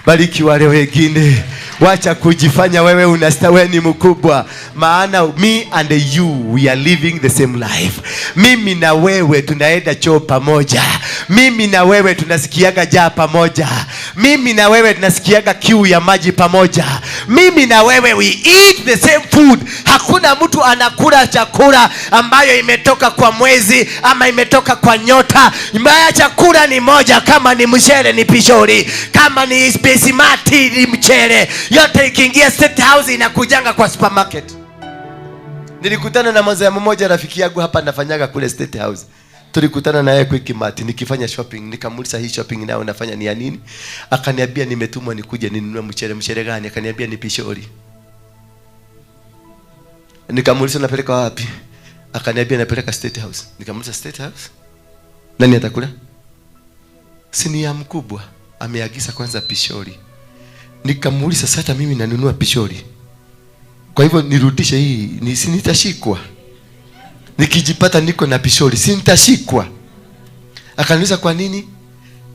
bariki wale wengine. Wacha kujifanya wewe unasta, ni mkubwa, maana me and you, we are living the same life. Mimi na wewe tunaenda choo pamoja. Mimi na wewe tunasikiaga njaa pamoja. Mimi na wewe tunasikiaga kiu ya maji pamoja. Mimi na wewe, we eat the same food. Hakuna mtu anakula chakula ambayo imetoka kwa mwezi ama imetoka kwa nyota. Mbaya, chakula ni moja. Kama ni mchele ni pishori, kama ni basmati ni mchele. Yote ikiingia State House inakujanga kwa supermarket. Nilikutana na mzee mmoja, rafiki yangu hapa, nafanyaga kule State House. Tulikutana na yeye Quickmart nikifanya shopping, nikamuuliza, "Hii shopping nayo unafanya ni ya nini?" Akaniambia, "Nimetumwa nikuje ninunue mchele." "Mchele gani?" Akaniambia ni pishori. Nikamuuliza, "Napeleka wapi?" Akaniambia, "Napeleka State House." Nikamuuliza, "State House? Nani atakula? Si ni ya mkubwa?" Ameagiza kwanza pishori. Nikamuuliza, "Sasa mimi nanunua pishori. Kwa hivyo nirudishe hii, ni si nitashikwa? Nikijipata niko na pishori, si nitashikwa?" Akaniuliza, "Kwa nini?"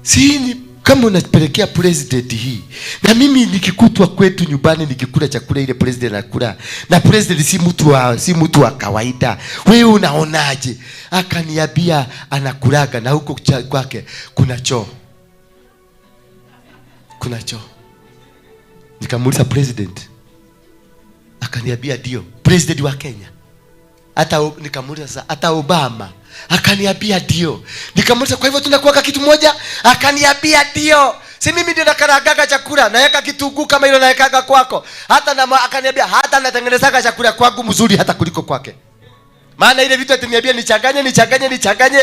Si ni Kama unapelekea president hii, na mimi nikikutwa kwetu nyumbani nikikula chakula ile president anakula, na president si mtu wa kawaida, wewe unaonaje? Akaniambia anakulaga na huko kwake kuna choo. Kuna choo. Nikamuuliza president, akaniambia ndio, president wa Kenya. Hata nikamuuliza sasa, hata Obama? Akaniambia ndio. Nikamuuliza kwa hivyo tunakuwa kitu moja? Akaniambia ndio. Si mimi ndio nakarangaga chakula, naweka kitunguu kama hilo nawekaga kwako. Hata na akaniambia hata natengenezaga chakula kwangu mzuri hata kuliko kwake. Maana ile vitu ataniambia nichanganye, nichanganye, nichanganye,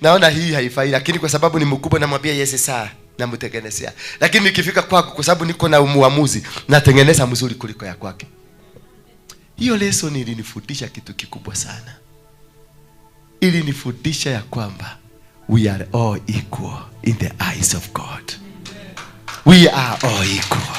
naona hii haifai, lakini kwa sababu ni mkubwa namwambia yes sir, namtengenezea. Lakini nikifika kwako kwa sababu niko na muamuzi, natengeneza mzuri kuliko ya kwake. Hiyo lesson ilinifundisha kitu kikubwa sana. Ilinifundisha ya kwamba we are all equal in the eyes of God. We are all equal.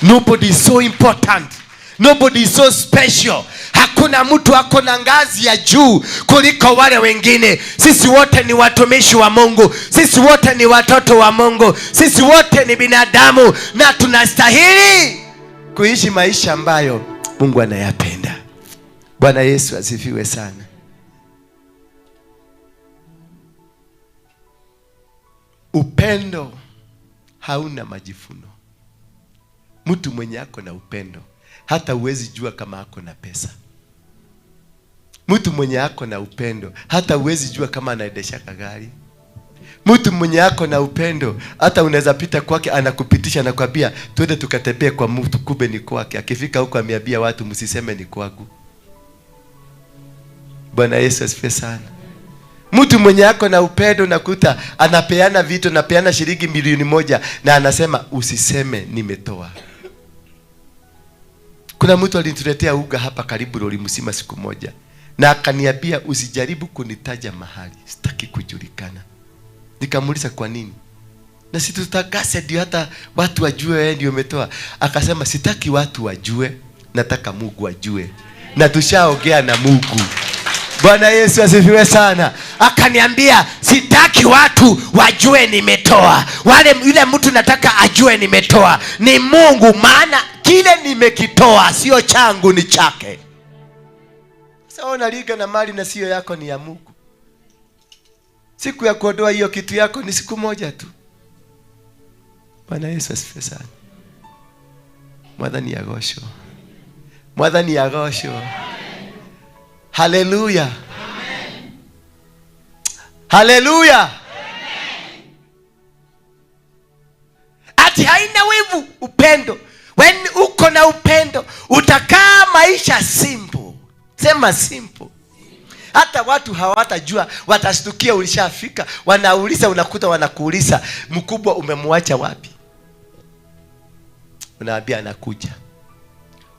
Nobody is so important. Nobody is so special. Hakuna mtu ako na ngazi ya juu kuliko wale wengine. Sisi wote ni watumishi wa Mungu. Sisi wote ni watoto wa Mungu. Sisi wote ni binadamu na tunastahili kuishi maisha ambayo Mungu anayapenda. Bwana Yesu asifiwe sana. Upendo hauna majivuno. Mtu mwenye ako na upendo hata huwezi jua kama ako na pesa. Mtu mwenye ako na upendo hata huwezi jua kama anaendesha gari. Mtu mwenye ako na upendo hata unaweza pita kwake anakupitisha na kukwambia twende tukatembee kwa mtu, kumbe ni kwake. Akifika huko ameambia watu msiseme ni kwangu. Bwana Yesu asifiwe sana. Mtu mwenye ako na upendo nakuta anapeana vitu, anapeana shilingi 1,000,000 na anasema usiseme nimetoa. Kuna mtu alinituletea uga hapa karibu lori mzima siku moja, na akaniambia usijaribu kunitaja mahali, sitaki kujulikana. Nikamuuliza kwa nini? Na si tutakase ndio hata watu wajue wewe ndio umetoa. Akasema sitaki watu wajue, nataka Mungu ajue. Na tushaongea na Mungu. Bwana Yesu asifiwe sana. Akaniambia sitaki watu wajue nimetoa. Wale yule mtu nataka ajue nimetoa ni Mungu, maana kile nimekitoa sio changu, ni chake. Sasa unaliga na mali na sio yako, ni ya Mungu. Siku ya kuondoa hiyo kitu yako ni siku moja tu. Bwana Yesu asifiwe sana. Mwathani agocwo. Mwathani agocwo. Hallelujah. Amen. Hallelujah. Amen. Ati haina wivu, upendo. When uko na upendo, utakaa maisha simple. Sema simple. Hata watu hawatajua, watashtukia ulishafika, wanauliza, unakuta wanakuuliza, mkubwa umemwacha wapi? Unaambia anakuja.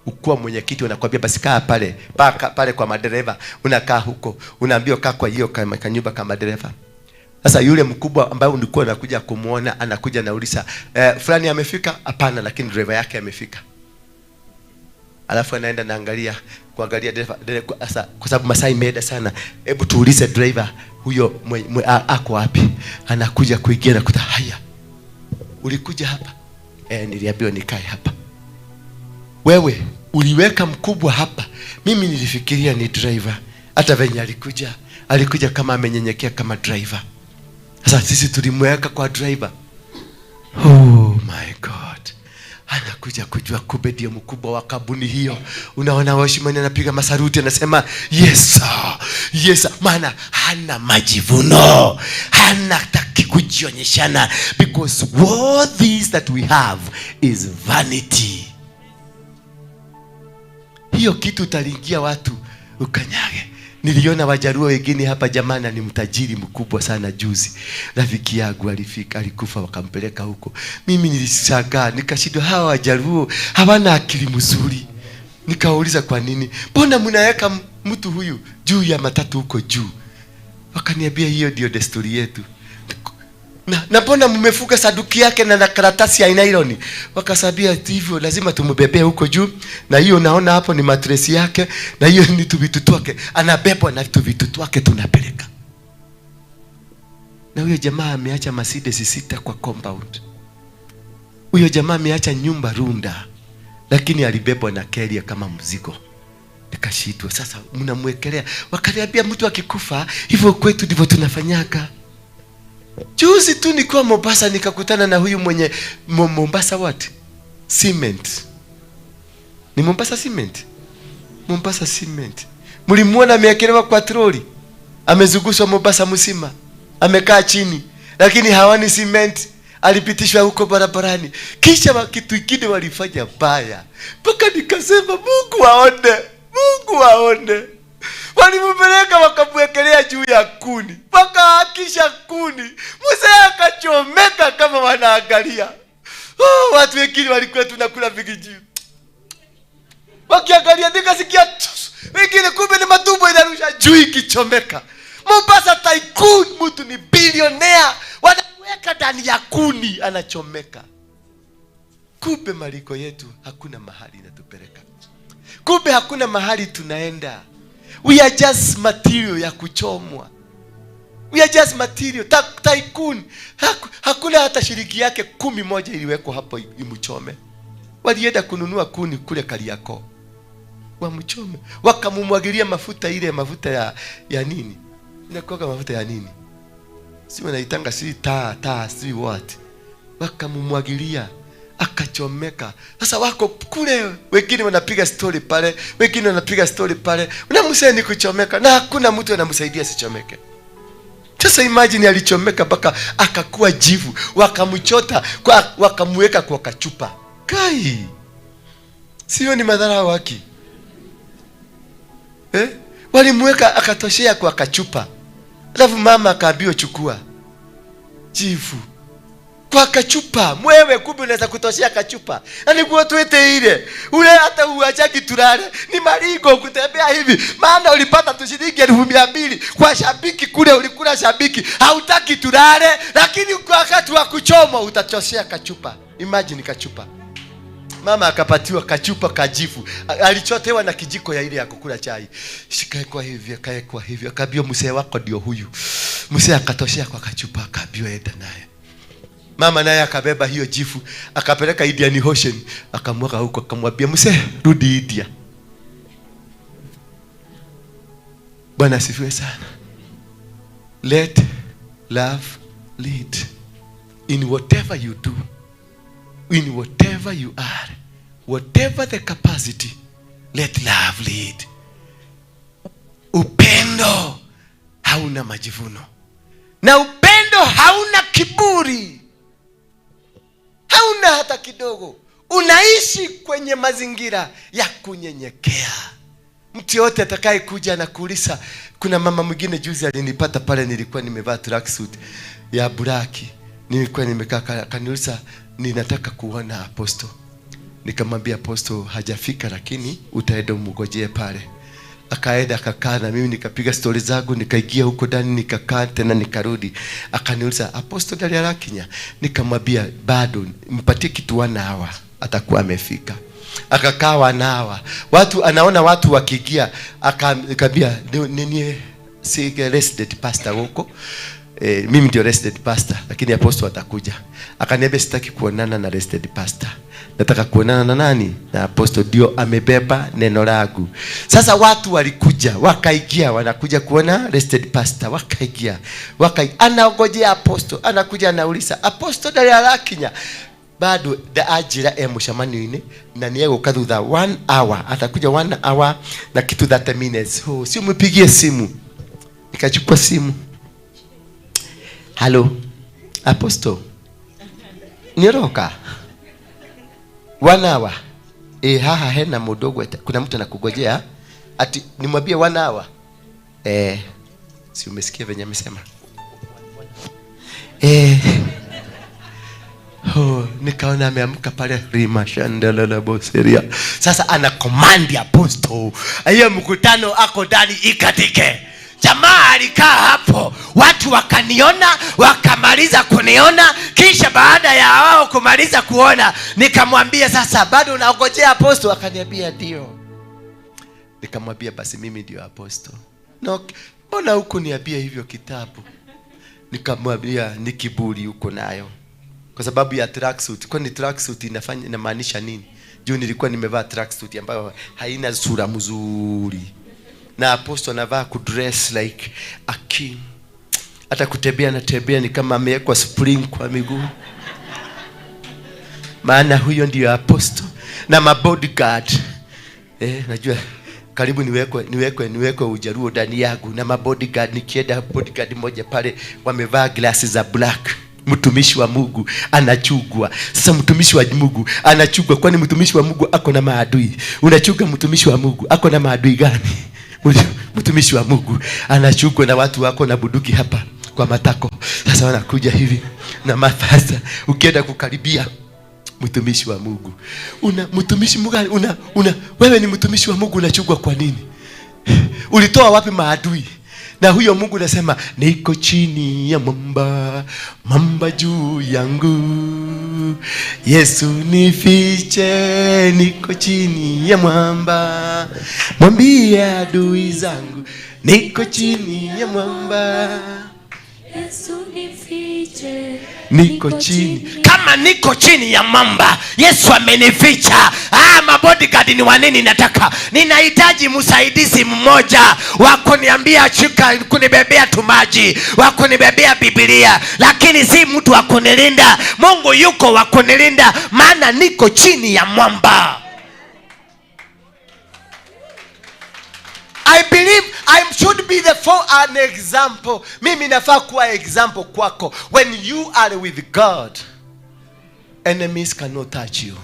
Ukuwa mwenyekiti unakuambia basi kaa pale, paka pale kwa madereva, unakaa huko, unaambiwa kaa kwa hiyo kanyumba kama madereva. Sasa yule mkubwa ambaye ulikuwa unakuja kumuona anakuja nauliza, fulani amefika? Hapana, lakini driver yake amefika. Alafu anaenda naangalia, kuangalia dereva, sasa kwa sababu masaa imeenda sana, hebu tuulize driver huyo ako wapi? Anakuja kuingia na kuta, haya, ulikuja hapa? Niliambiwa nikae hapa. Wewe uliweka mkubwa hapa, mimi nilifikiria ni driver. Hata venye alikuja kama amenyenyekea kama driver. Sasa sisi tulimweka kwa driver. Oh my God. Anakuja kujua kumbe ndio mkubwa wa kampuni hiyo. Unaona washimani anapiga masaruti anasema yes sir, yes sir. Maana hana majivuno, hana taki kujionyeshana, because all these that we have is vanity. Hiyo kitu utalingia watu ukanyage. Niliona Wajaluo wengine hapa jamani, ni mtajiri mkubwa sana juzi. Rafiki yangu alifika, alikufa wakampeleka huko. Mimi nilishangaa, nikashindwa hawa Wajaluo hawana akili mzuri. Nikauliza kwa nini? Mbona mnaweka mtu huyu juu ya matatu huko juu? Wakaniambia hiyo ndio desturi yetu. Na mbona mmefuka saduki yake na karatasi ya nylon? Wakasabia hivyo lazima tumbebee huko juu, na hiyo naona hapo ni matresi yake, na hiyo ni vitu twake. Anabebwa na vitu twake tunapeleka. Na huyo jamaa ameacha Mercedes 6 kwa compound. Huyo jamaa ameacha nyumba Runda, lakini alibebwa na keria kama mzigo. Nikashindwa, sasa mnamwekelea. Wakaniambia mtu akikufa hivyo kwetu ndivyo tunafanyaka. Juzi tu nilikuwa Mombasa nikakutana na huyu mwenye Mombasa what? Cement. Ni Mombasa Cement? Mombasa Cement. Mlimuona ameekelewa kwa troli. Amezungushwa Mombasa mzima. Amekaa chini, lakini hawani cement. Alipitishwa huko barabarani. Kisha kitu kingine walifanya baya. Mpaka nikasema Mungu aone. Mungu aone. Walimpeleka wakamwekelea juu ya kuni. Mpaka akisha kuni, mzee akachomeka kama wanaangalia. Oh, watu wengine walikuwa tunakula vigiji. Wakiangalia nikasikia wengine kumbe ni matumbo inarusha juu ikichomeka. Mombasa tycoon, mtu ni billionaire, wanaweka ndani ya kuni anachomeka. Kumbe maliko yetu hakuna mahali inatupeleka. Kumbe hakuna mahali tunaenda. We are just material ya kuchomwa. We are just material. Tycoon. Hakuna hata shilingi yake 11 iliwekwa hapo imchome. Walienda kununua kuni kule Kariakoo. Wamchome. Wakamumwagilia mafuta, ile mafuta ya nini? Inakuwa mafuta ya nini? Si wanaitanga si taa si what. Wakamumwagilia akachomeka. Sasa wako kule, wengine wanapiga story pale, wengine wanapiga story pale. Unamsaidia ni kuchomeka na hakuna mtu anamsaidia asichomeke. Sasa imagine alichomeka mpaka akakuwa jivu, wakamchota, wakamweka kwa kachupa. Kai. Sio ni madhara waki? Walimweka akatoshea kwa kachupa. Alafu mama akaambiwa chukua jivu kwa kachupa. Mwewe kumbe unaweza kutoshea kachupa. Na ni kwa tuete ile. Ule hata uachaki tulale. Ni maringo kutembea hivi. Maana ulipata tu shilingi 200,000 kwa shabiki kule, ulikula shabiki. Hautaki tulale, lakini kwa wakati wa kuchoma utatoshea kachupa. Imagine kachupa. Mama akapatiwa kachupa kajifu. Alichotewa na kijiko ya ile ya kukula chai. Shikaekwa hivi, akaekwa hivi. Akaambiwa mzee wako ndio huyu. Mzee akatoshea kwa kachupa, akaambiwa enda naye. Mama naye akabeba hiyo jifu, akapeleka Indian Ocean, akamwaga huko, akamwambia mzee rudi India. Bwana asifiwe sana. Let love lead in whatever you do, in whatever you are, whatever the capacity, let love lead. Upendo hauna majivuno, na upendo hauna kiburi, hauna hata kidogo. Unaishi kwenye mazingira ya kunyenyekea. Mtu yote atakaye kuja na kuuliza. Kuna mama mwingine juzi alinipata pale, nilikuwa nimevaa tracksuit ya buraki, nilikuwa nimekaa, akaniuliza ninataka kuona apostle. Nikamwambia apostle hajafika, lakini utaenda umngojee pale. Akaenda akakaa na mimi, nikapiga story zangu, nikaingia huko ndani, nikakaa tena nikarudi. Akaniuliza apostle ndali arakinya? Nikamwambia bado, mpatie kitu 1 hour atakuwa amefika. Akakaa 1 hour. Watu anaona watu wakiingia, akamwambia nini, si resident pastor huko. Mimi ndio resident pastor, lakini apostle atakuja. Akaniambia sitaki kuonana na resident pastor. Nataka kuonana na nani? Na apostle, ndio amebeba neno langu. Sasa watu walikuja, wakaingia, wanakuja kuona resident pastor, wakaingia. Anaongojea apostle, anakuja anauliza, apostle ndari arakinya? Bado da ajira e mushamani-ini na ni yego thutha 1 hour, atakuja 1 hour na kitu 30 minutes. Oh, si umpigie simu. Nikachukua simu. Hello, apostle. Niroka. 1 hour. Haha hena mudogo, kuna mtu anakugojea. Ati nimwambie 1 hour. Si umesikia venye amesema? Oh, nikaona ameamka pale Rima Shandelele Boseria. Sasa ana command apostle. Hiyo mkutano ako ndani ikatike. Jamaa alikaa hapo, watu wakaniona, wakamaliza kuniona, kisha baada ya wao kumaliza kuona, nikamwambia sasa bado unaongojea apostle? Akaniambia ndio. Nikamwambia basi mimi ndio apostle. No, mbona hukuniambia hivyo kitabu? Nikamwambia ni kiburi uko nayo kwa sababu ya tracksuit. Kwani tracksuit inafanya inamaanisha nini? Juu nilikuwa nimevaa tracksuit ambayo haina sura mzuri, na apostle anavaa kudress like a king, hata kutembea anatembea ni kama amewekwa spring kwa miguu, maana huyo ndiyo apostle na mabodyguard. Najua karibu niwekwe ujaruo ndani yangu na mabodyguard. Nikienda bodyguard moja pale wamevaa glasi za black. Mtumishi wa Mungu anachugwa. Sasa mtumishi wa Mungu anachugwa, kwani mtumishi wa Mungu ako na maadui? Unachuga mtumishi wa Mungu ako na maadui gani? Mtumishi wa Mungu anachugwa na watu wako na bunduki hapa kwa matako. Sasa wanakuja hivi na mafasa, ukienda kukaribia mtumishi wa Mungu, una mtumishi Mungu, una wewe ni mtumishi wa Mungu, unachugwa kwa nini? Ulitoa wapi maadui? Na huyo Mungu anasema niko chini ya mwamba, mwamba juu yangu, Yesu nifiche, niko chini ya mwamba, mwambie adui zangu niko chini ya mwamba, Yesu nifiche, niko chini. Kama niko chini ya mwamba, Yesu amenificha. Mabodyguard ni wa nini? Nataka, ninahitaji msaidizi mmoja wa kuniambia shika, kunibebea tumaji, wa kunibebea Biblia, lakini si mtu wa kunilinda. Mungu yuko wa kunilinda, maana niko chini ya mwamba. I believe I should be the for an example. Mimi nafaa kuwa example kwako. When you are with God, enemies cannot touch you.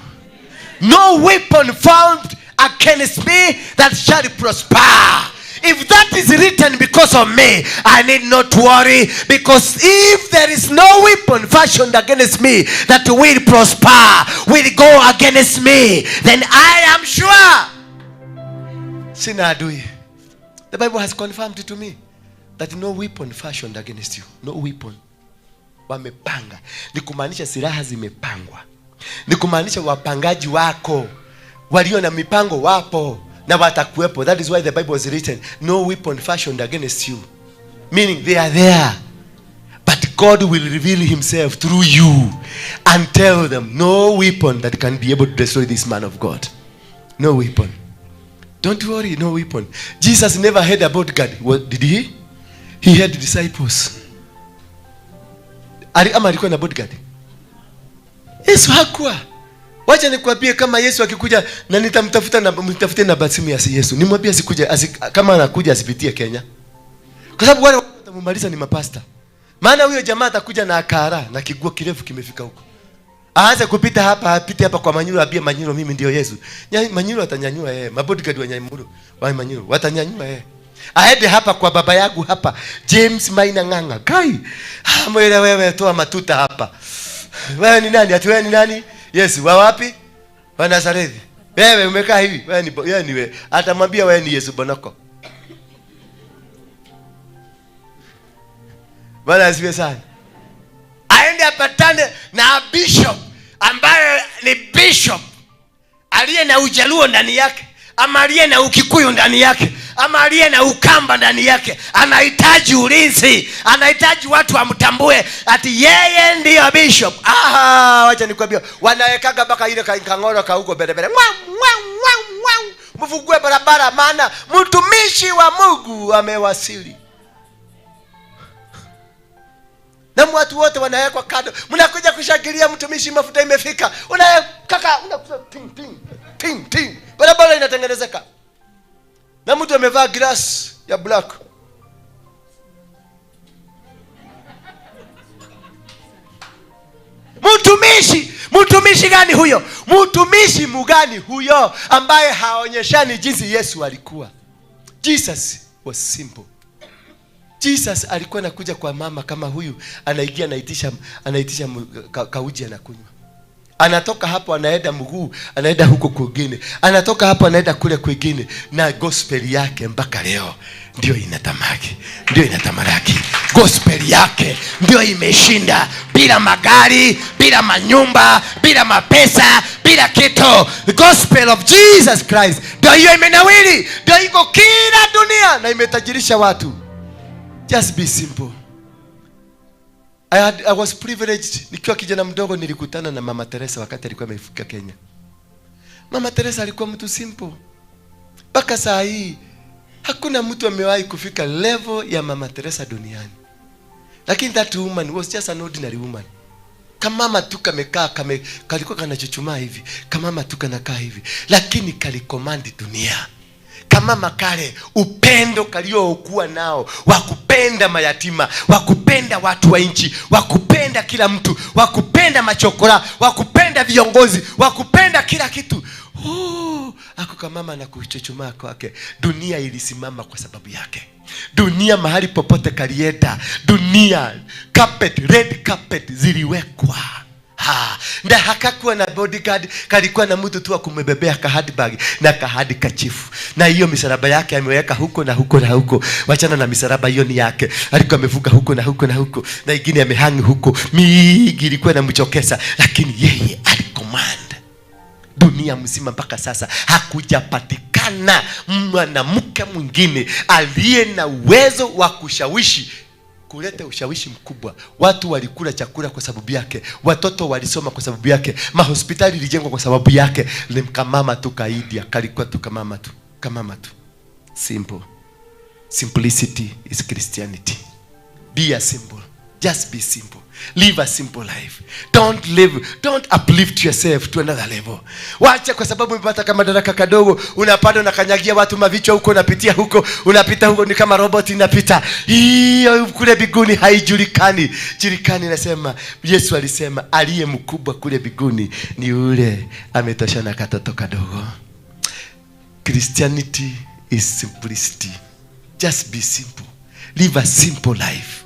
No weapon found against me that shall prosper. If that is written because of me, I need not worry, because if there is no weapon fashioned against me that will prosper, will go against me, then I am sure sina adui. The Bible has confirmed to me that no weapon fashioned against you. No weapon. Wamepanga. Ni kumaanisha silaha zimepangwa. Ni kumaanisha wapangaji wako walio na mipango wapo na watakuwepo. That is why the Bible was written, no weapon fashioned against you. Meaning they are there. But God will reveal himself through you and tell them, no weapon that can be able to destroy this man of God. No weapon. Don't worry, no weapon. Jesus never heard about God. What did he? He had disciples. Ama alikuwa na bodyguard? Yesu hakuwa. Wacha nikwambie, kama Yesu akikuja na nitamtafuta na mtafute na simu ya Yesu, nimwambie asikuja, kama anakuja asipitie Kenya. Kwa sababu wale watamumaliza ni mapasta. Maana huyo jamaa atakuja na akara na kiguo kirefu kimefika huko. Aanze kupita hapa, apite hapa kwa Manyuro, abie Manyuro mimi ndio Yesu. Manyuro atanyanyua yeye, mabodyguard wa Nyamuro, wa Manyuro watanyanyua yeye. Aende hapa kwa baba yangu hapa, James Maina Ng'ang'a. Kai, mwele wewe toa matuta hapa. Wewe ni nani? Ati wewe ni nani? Yesu wa wapi? Wa Nazareti. Wewe umekaa hivi, wewe ni wewe ni wewe. Atamwambia wewe ni Yesu Bonoko. Bwana asifiwe sana. Aende apatane na bishop ambaye ni bishop aliye na Ujaluo ndani yake, ama aliye na Ukikuyu ndani yake, ama aliye na Ukamba ndani yake. Anahitaji ulinzi, anahitaji watu wamtambue ati yeye ndiyo bishop. Wacha nikwambie, wanawekaga mpaka ile kangoro ka huko mbele mbele. Mwa, mwa, mwa, mwa. Mfungue barabara, maana mtumishi wa Mungu amewasili. Na watu wote wanawekwa kando. Mnakuja kushangilia mtumishi, mafuta imefika. Kaka, unakuja ting ting ting ting. Barabara inatengenezeka. Na mtu amevaa glass ya black. Mtumishi, mtumishi gani huyo? Mtumishi mgani huyo ambaye haonyeshani jinsi Yesu alikuwa? Jesus was simple. Jesus alikuwa anakuja kwa mama kama huyu, anaingia anaitisha kauji anakunywa. Anatoka hapo anaenda mguu, anaenda huko kwingine. Anatoka hapo anaenda kule kwingine, na gospel yake mpaka leo ndio inatamaki, ndio inatamalaki. Gospel yake ndio imeshinda bila magari, bila manyumba, bila mapesa, bila kitu. The gospel of Jesus Christ ndio hiyo imenawiri, ndio iko kila dunia na imetajirisha watu. Just be simple. I was privileged, nikiwa kijana mdogo nilikutana na Mama Teresa wakati alikuwa amefika Kenya. Mama Teresa alikuwa mtu simple. Mpaka saa hii hakuna mtu amewahi kufika level ya Mama Teresa duniani. Lakini that woman was just an ordinary woman. Kamama tu kamekaa, kalikuwa kanachuchumaa hivi, kamama tu kanakaa hivi, lakini kalicommand dunia. Kamama kale upendo kaliokuwa nao wa kupenda mayatima, wa kupenda watu wa nchi, wa kupenda kila mtu, wa kupenda machokora, wa kupenda viongozi, wa kupenda kila kitu. Oh, ako kamama na kuchuchumaa kwake, dunia ilisimama kwa sababu yake. Dunia mahali popote kalienda, dunia carpet, red carpet ziliwekwa. Ha, na hakakuwa na bodyguard, kalikuwa na mtu tu wa kumebebea ka handbag na ka handkerchief. Na hiyo misalaba yake ameweka huko na huko na huko. Wachana na misalaba hiyo ni yake. Alikuwa amevuka huko na huko na huko, na ingine amehang huko. Mingi ilikuwa inamchokesa, lakini yeye alicommand dunia mzima. Mpaka sasa hakujapatikana mwanamke mwingine aliye na uwezo wa kushawishi, kuleta ushawishi mkubwa. Watu walikula chakula kwa sababu yake, watoto walisoma kwa sababu yake, mahospitali ilijengwa kwa sababu yake. Ni kamama tu kaidia, kalikuwa tu kamama tu, kamama tu. Simple. Simplicity is Christianity. Be a simple. Just be simple. Live a simple life. Don't live, don't uplift yourself to another level. Wacha kwa sababu umepata kama madaraka kadogo, unapanda unakanyagia watu mavichwa huko, unapitia huko, unapita huko ni kama robot inapita. Hiyo kule biguni haijulikani. Julikani nasema Yesu alisema aliye mkubwa kule biguni ni yule ametoshana katoto kadogo. Christianity is simplicity. Just be simple. Live a simple life.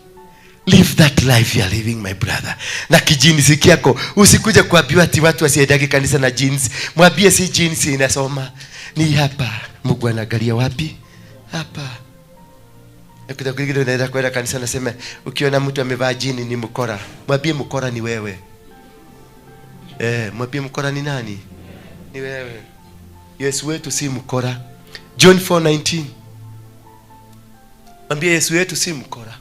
Live that life you are living, my brother. Na kijeans kyako usikuje kuambiwa ati watu wasiendage kanisa na jeans. Mwambie si jeans inasoma. Ni hapa. Mungu anaangalia wapi? Hapa. Nakuta kwingine unaenda kwenda kanisa nasema ukiona mtu amevaa jean ni mkora. Mwambie mkora ni wewe. Mwambie mkora ni nani? Ni wewe. Yesu wetu si mkora. John 4:19. Mwambie Yesu wetu si mkora.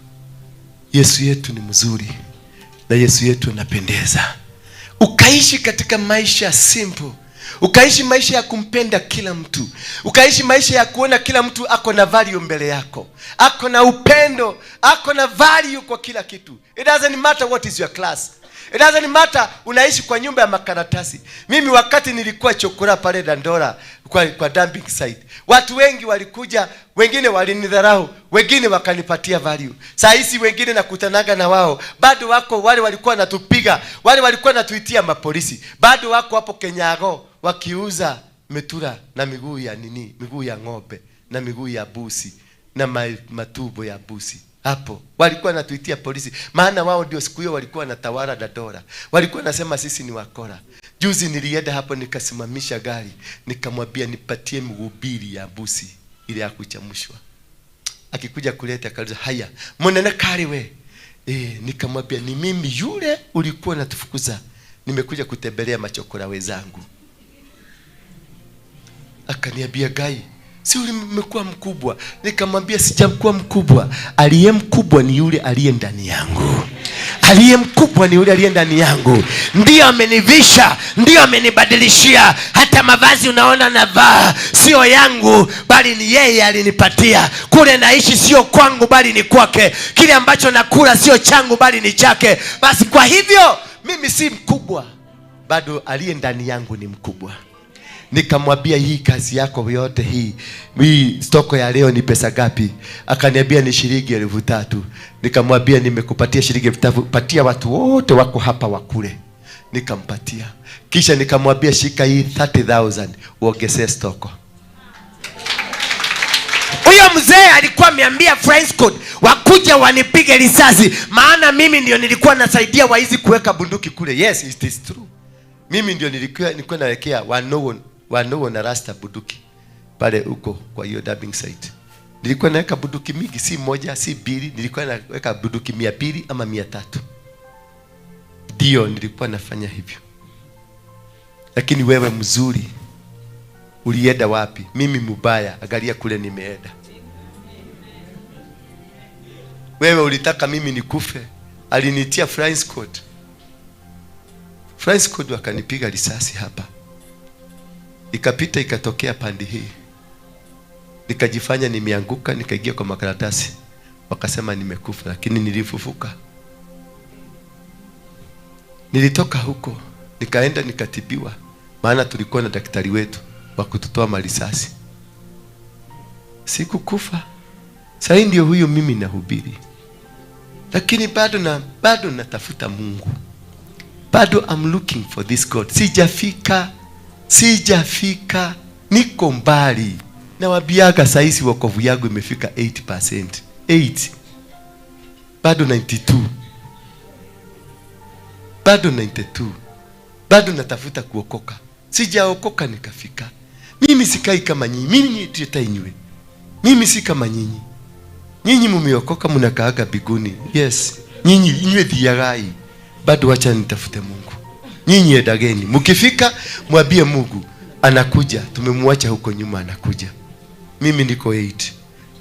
Yesu yetu ni mzuri na Yesu yetu anapendeza. Ukaishi katika maisha simple. Ukaishi maisha ya kumpenda kila mtu. Ukaishi maisha ya kuona kila mtu ako na value mbele yako. Ako na upendo, ako na value kwa kila kitu. It doesn't matter what is your class. It doesn't matter unaishi kwa nyumba ya makaratasi. Mimi wakati nilikuwa chokora pale Dandora kwa dumping site, watu wengi walikuja, wengine walinidharau, wengine wakanipatia value. Saa hizi wengine nakutanaga na wao, bado wako wale walikuwa wanatupiga, wale walikuwa wanatuitia mapolisi, bado wako hapo Kenyago wakiuza metura na miguu ya nini, miguu ya ng'ombe na miguu ya busi na matumbo ya busi. Hapo walikuwa wanatuitia polisi, maana wao ndio siku hiyo walikuwa wanatawala Dandora. Walikuwa wanasema sisi ni wakora. Juzi nilienda hapo nikasimamisha gari, nikamwambia nipatie miguu mbili ya busi ile ya kuchamshwa. Akikuja kuleta akauliza, haya, mbona kari we? Nikamwambia ni mimi yule ulikuwa unatufukuza. Nimekuja kutembelea machokora wenzangu. Akaniambia, Gai, si umekuwa mkubwa? Nikamwambia sijakuwa mkubwa. Aliye mkubwa ni yule aliye ndani yangu. Aliye mkubwa ni yule aliye ndani yangu. Ndiyo amenivisha, ndiyo amenibadilishia. Hata mavazi unaona navaa sio yangu, bali ni yeye alinipatia. Kule naishi sio kwangu, bali ni kwake. Kile ambacho nakula sio changu, bali ni chake. Basi kwa hivyo mimi si mkubwa, bado aliye ndani yangu ni mkubwa. Nikamwambia hii kazi yako yote hii stoko ya leo ni pesa gapi? Akaniambia ni shilingi 3,000. Nikamwambia nimekupatia shilingi 3,000, patia watu wote wako hapa wakule. Nikampatia. Kisha nikamwambia shika hii 30,000 uongezee stoko. Huyo mzee alikuwa ameambia French code wakuja wanipige risasi, maana mimi ndio nilikuwa nasaidia waizi kuweka bunduki kule. Yes, it is true. Mimi ndio nilikuwa nawekea wanogo na rasta bunduki pale huko kwa hiyo dumping site. Nilikuwa naweka bunduki mingi, si moja, si mbili, nilikuwa naweka bunduki 200 ama 300. Ndio nilikuwa nafanya hivyo. Lakini wewe mzuri ulienda wapi? Mimi mubaya, angalia kule nimeenda. Wewe ulitaka mimi nikufe, Alinitia flying squad. Flying squad wakanipiga risasi hapa. Ikapita ikatokea pande hii. Nikajifanya nimeanguka, nikaingia kwa makaratasi. Wakasema nimekufa, lakini nilifufuka. Nilitoka huko, nikaenda nikatibiwa, maana tulikuwa na daktari wetu wa kututoa marisasi. Sikukufa. Sasa ndio huyo mimi nahubiri. Lakini bado natafuta Mungu. Bado I'm looking for this God. Sijafika, niko mbali. Nawaambiaga saa hizi wokovu yangu imefika 8%. 8. Bado 92. Bado 92. Bado natafuta kuokoka. Sijaokoka nikafika. Mimi sikai kama nyinyi. Mimi ni inywe. Mimi si kama nyinyi. Nyinyi mumeokoka mnakaaga biguni. Yes. Nyinyi inywe dhiagai. Bado wacha nitafute Mungu. Nyinyi edageni. Mkifika mwambie Mungu anakuja. Tumemwacha huko nyuma, anakuja. Mimi niko 8.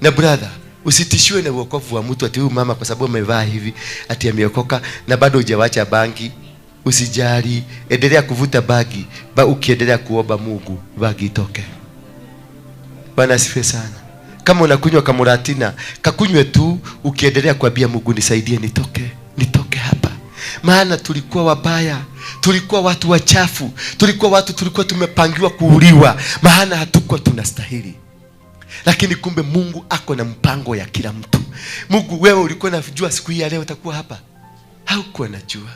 Na brother, usitishiwe na wokovu wa mtu ati huyu mama kwa sababu amevaa hivi ati ameokoka na bado hujawacha bangi. Usijali, endelea kuvuta bagi, ba ukiendelea kuomba Mungu bagi itoke. Bwana asifiwe sana. Kama unakunywa kamuratina, kakunywe tu ukiendelea kuambia Mungu nisaidie nitoke hapa. Maana tulikuwa wabaya, tulikuwa watu wachafu, tulikuwa watu tulikuwa tumepangiwa kuuliwa, maana hatukuwa tunastahili. Lakini kumbe Mungu ako na mpango ya kila mtu. Mungu, wewe ulikuwa unajua siku hii ya leo utakuwa hapa? Haukuwa unajua.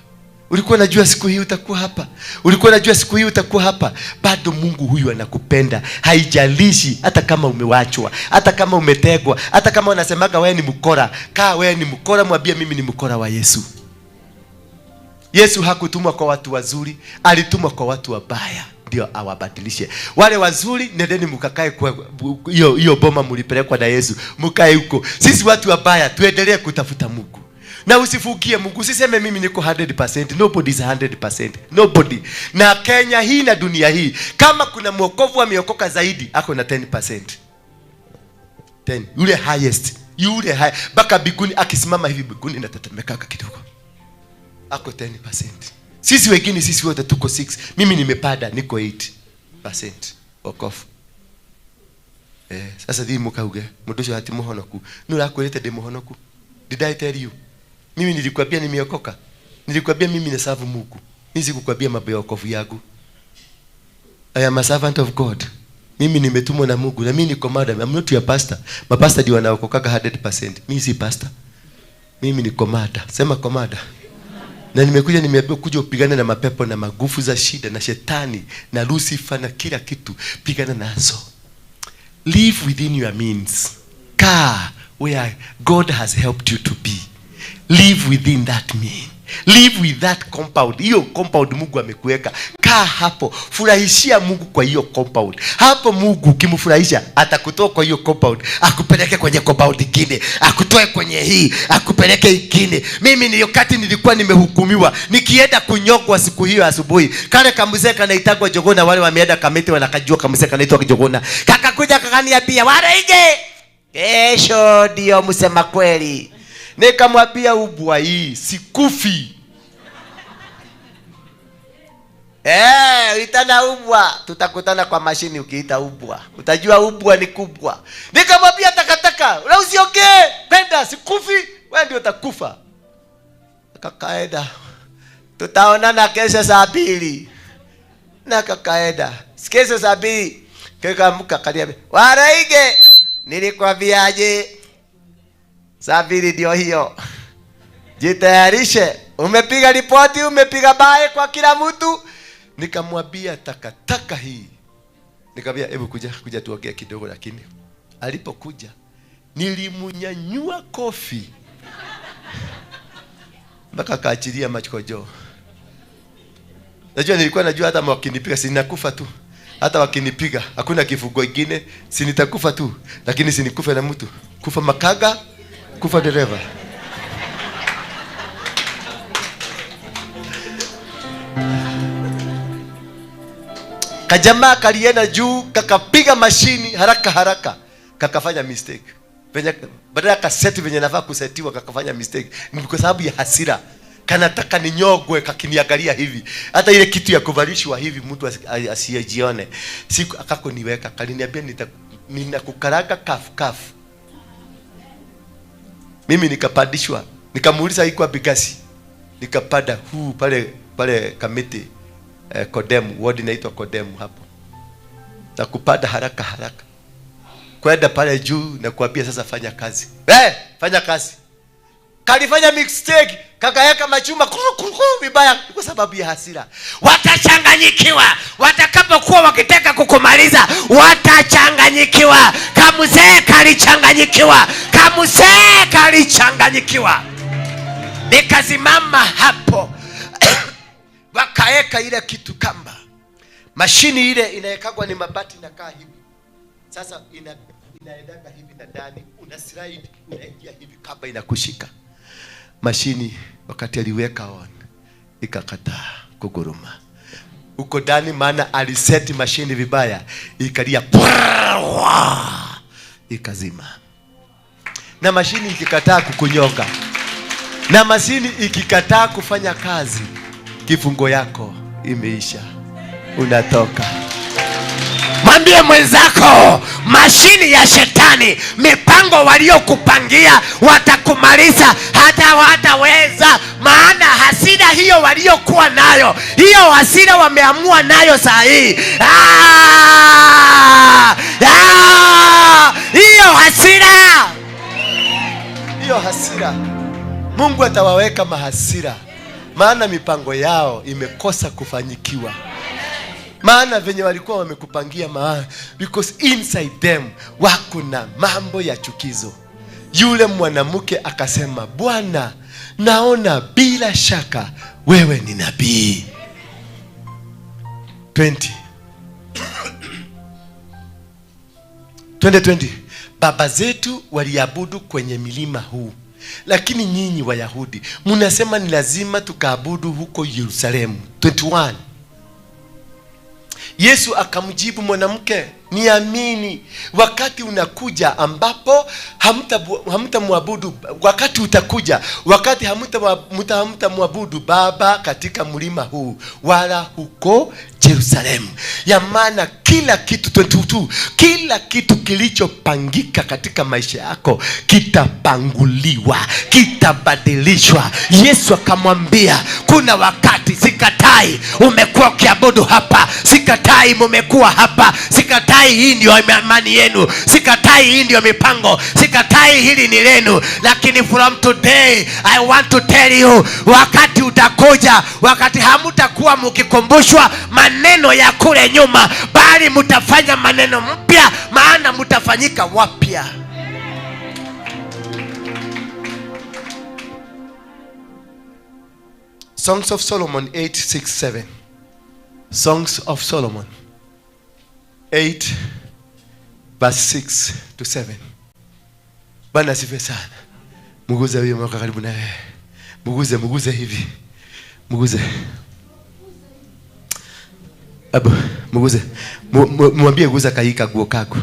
Ulikuwa unajua siku hii utakuwa hapa? Ulikuwa unajua siku hii utakuwa hapa? Bado Mungu huyu anakupenda. Haijalishi hata kama umewachwa, hata kama umetegwa, hata kama unasemaga wewe ni mkora. Kaa wewe ni mkora, mwambie mimi ni mkora wa Yesu. Yesu hakutumwa kwa watu wazuri, alitumwa kwa watu wabaya ndio awabadilishe. Wale wazuri nendeni mkakae kwa hiyo boma mlipelekwa na Yesu, mkae huko. Sisi watu wabaya tuendelee kutafuta Mungu. Na usifukie Mungu, usiseme mimi niko 100%. Nobody is 100%. Nobody. Na Kenya hii na dunia hii, kama kuna mwokovu ameokoka zaidi, ako na 10%. 10. Yule highest, yule high. Baka biguni akisimama hivi biguni natetemeka kidogo. Ako 10%. Sisi wengine sisi wote tuko 6. Mimi nimepada niko 8% wokovu. Sasa thi mukauge mundu ucio ati muhonoku. Ni urakwirite ndi muhonoku? Did I tell you? Mimi nilikwambia nimeokoka. Nilikwambia mimi naserve Mungu. Mimi sikukwambia mambo ya wokovu yangu. I am a servant of God. Mimi nimetumwa na Mungu na mimi ni commander. I'm not your pastor. Mapastor ndio wanaokokaga 100%. Mimi si pastor. Mimi ni commander. Sema commander. Na nimekuja nimeambiwa kuja upigane na mapepo na magufu za shida na shetani na Lucifer na kila kitu. Pigana nazo. Live within your means. Kaa where God has helped you to be. Live within that mean. Live with that compound. Hiyo compound Mungu amekuweka. Kaa hapo. Furahishia Mungu kwa hiyo compound. Hapo Mungu ukimfurahisha atakutoa kwa hiyo compound, akupeleke kwenye compound nyingine, akutoe kwenye hii, akupeleke ingine. Mimi ni wakati nilikuwa nimehukumiwa, nikienda kunyongwa siku hiyo asubuhi. Kale kamzee kanaitwa Jogona, wale wameenda Kamiti wanakajua kamzee kanaitwa Jogona. Kakakuja kakaniambia, "Wale kesho ndio msema kweli." Nikamwambia ubwa hii sikufi. Itana ubwa, tutakutana kwa mashini ukiita ubwa. Utajua ubwa ni kubwa. Nikamwambia takataka, na usiongee, penda sikufi, wewe ndio utakufa. Kakaenda. Tutaonana kesho saa 2. Na kakaenda. Kesho saa 2. Kakaamka kaniambia, "Waraige, nilikwambiaje? Saa 2 ndio hiyo. Jitayarishe. Umepiga ripoti, umepiga bae kwa kila mtu." Nikamwambia takataka hii. Nikamwambia hebu kuja tuongee kidogo. Lakini alipokuja nilimunyanyua kofi mpaka kaachilia machokojo. Najua nilikuwa najua hata wakinipiga sinakufa tu. Hata wakinipiga hakuna kifungo kingine, si nitakufa tu. Lakini sinikufe na mtu. Kufa makaga, kufa dereva. Kajamaa kalienda juu, kakapiga mashini haraka haraka, kakafanya mistake. Venye badala kaseti venye nafaa kusetiwa kakafanya mistake. Ni kwa sababu ya hasira. Kanataka ninyogwe kakiniangalia hivi. Hata ile kitu ya kuvalishwa hivi mtu asiyejione. Siku akakoniweka, kaliniambia ninakukaranga kafu kafu. Mimi nikapandishwa, nikamuuliza iko bigasi. Nikapanda huu pale pale Kamiti, Kodemu, ward inaitwa Kodemu hapo. Na kupanda haraka haraka. Kwenda pale juu na kuambia sasa fanya kazi. Fanya kazi. Kalifanya mistake, kakaweka machuma kuru, kuru, kuru, vibaya kwa sababu ya hasira. Watachanganyikiwa watakapokuwa wakitaka kukumaliza, watachanganyikiwa. Kamzee kalichanganyikiwa, kamzee kalichanganyikiwa. Nikasimama hapo wakaeka ile kitu kamba. Mashini ile inaekagwa ni mabati na kaa hivi. Sasa inaendaga hivi na ndani, una slide, unaingia hivi kamba inakushika. Mashini wakati aliweka on ikakataa kuguruma. Huko ndani maana aliseti mashini vibaya, ikalia ikazima. Na mashini ikikataa kukunyonga, na mashini ikikataa kufanya kazi, kifungo yako imeisha, unatoka. Mwambie mwenzako, mashini ya shetani, mipango waliokupangia watakumaliza, hata hawataweza. Maana hasira hiyo waliokuwa nayo, hiyo hasira wameamua nayo saa hii. Hiyo hasira, hiyo hasira, Mungu atawaweka mahasira, maana mipango yao imekosa kufanyikiwa. Maana venye walikuwa wamekupangia maana, because inside them wako na mambo ya chukizo. Yule mwanamke akasema, Bwana, naona bila shaka wewe ni nabii. 20. 20. Baba zetu waliabudu kwenye milima huu, lakini nyinyi Wayahudi mnasema ni lazima tukaabudu huko Yerusalemu. 21. Yesu akamjibu mwanamke, niamini, wakati unakuja ambapo hamtamwabudu, wakati utakuja, wakati hamtamwabudu Baba katika mlima huu wala huko Yerusalemu. Ya maana kila kitu, 22, kila kitu kilichopangika katika maisha yako kitapanguliwa, kitabadilishwa. Yesu akamwambia, kuna wakati, sikatai umekuwa ukiabudu hapa, sikatai mumekuwa hapa, sikatai hii ndio imani yenu, sikatai hii ndio mipango, sikatai hili ni lenu, lakini from today I want to tell you, wakati utakuja, wakati hamutakuwa mkikumbushwa maneno ya kule nyuma, bali mtafanya maneno mpya, maana mtafanyika wapya. Songs of Solomon 8:6-7. Songs of Solomon 8 verse 6 to 7. Bwana asifiwe sana. Muguze huyo mwaka karibu na wewe. Muguze, muguze hivi. Muguze. Abu, muguze. Mwambie guza kaika guo kako.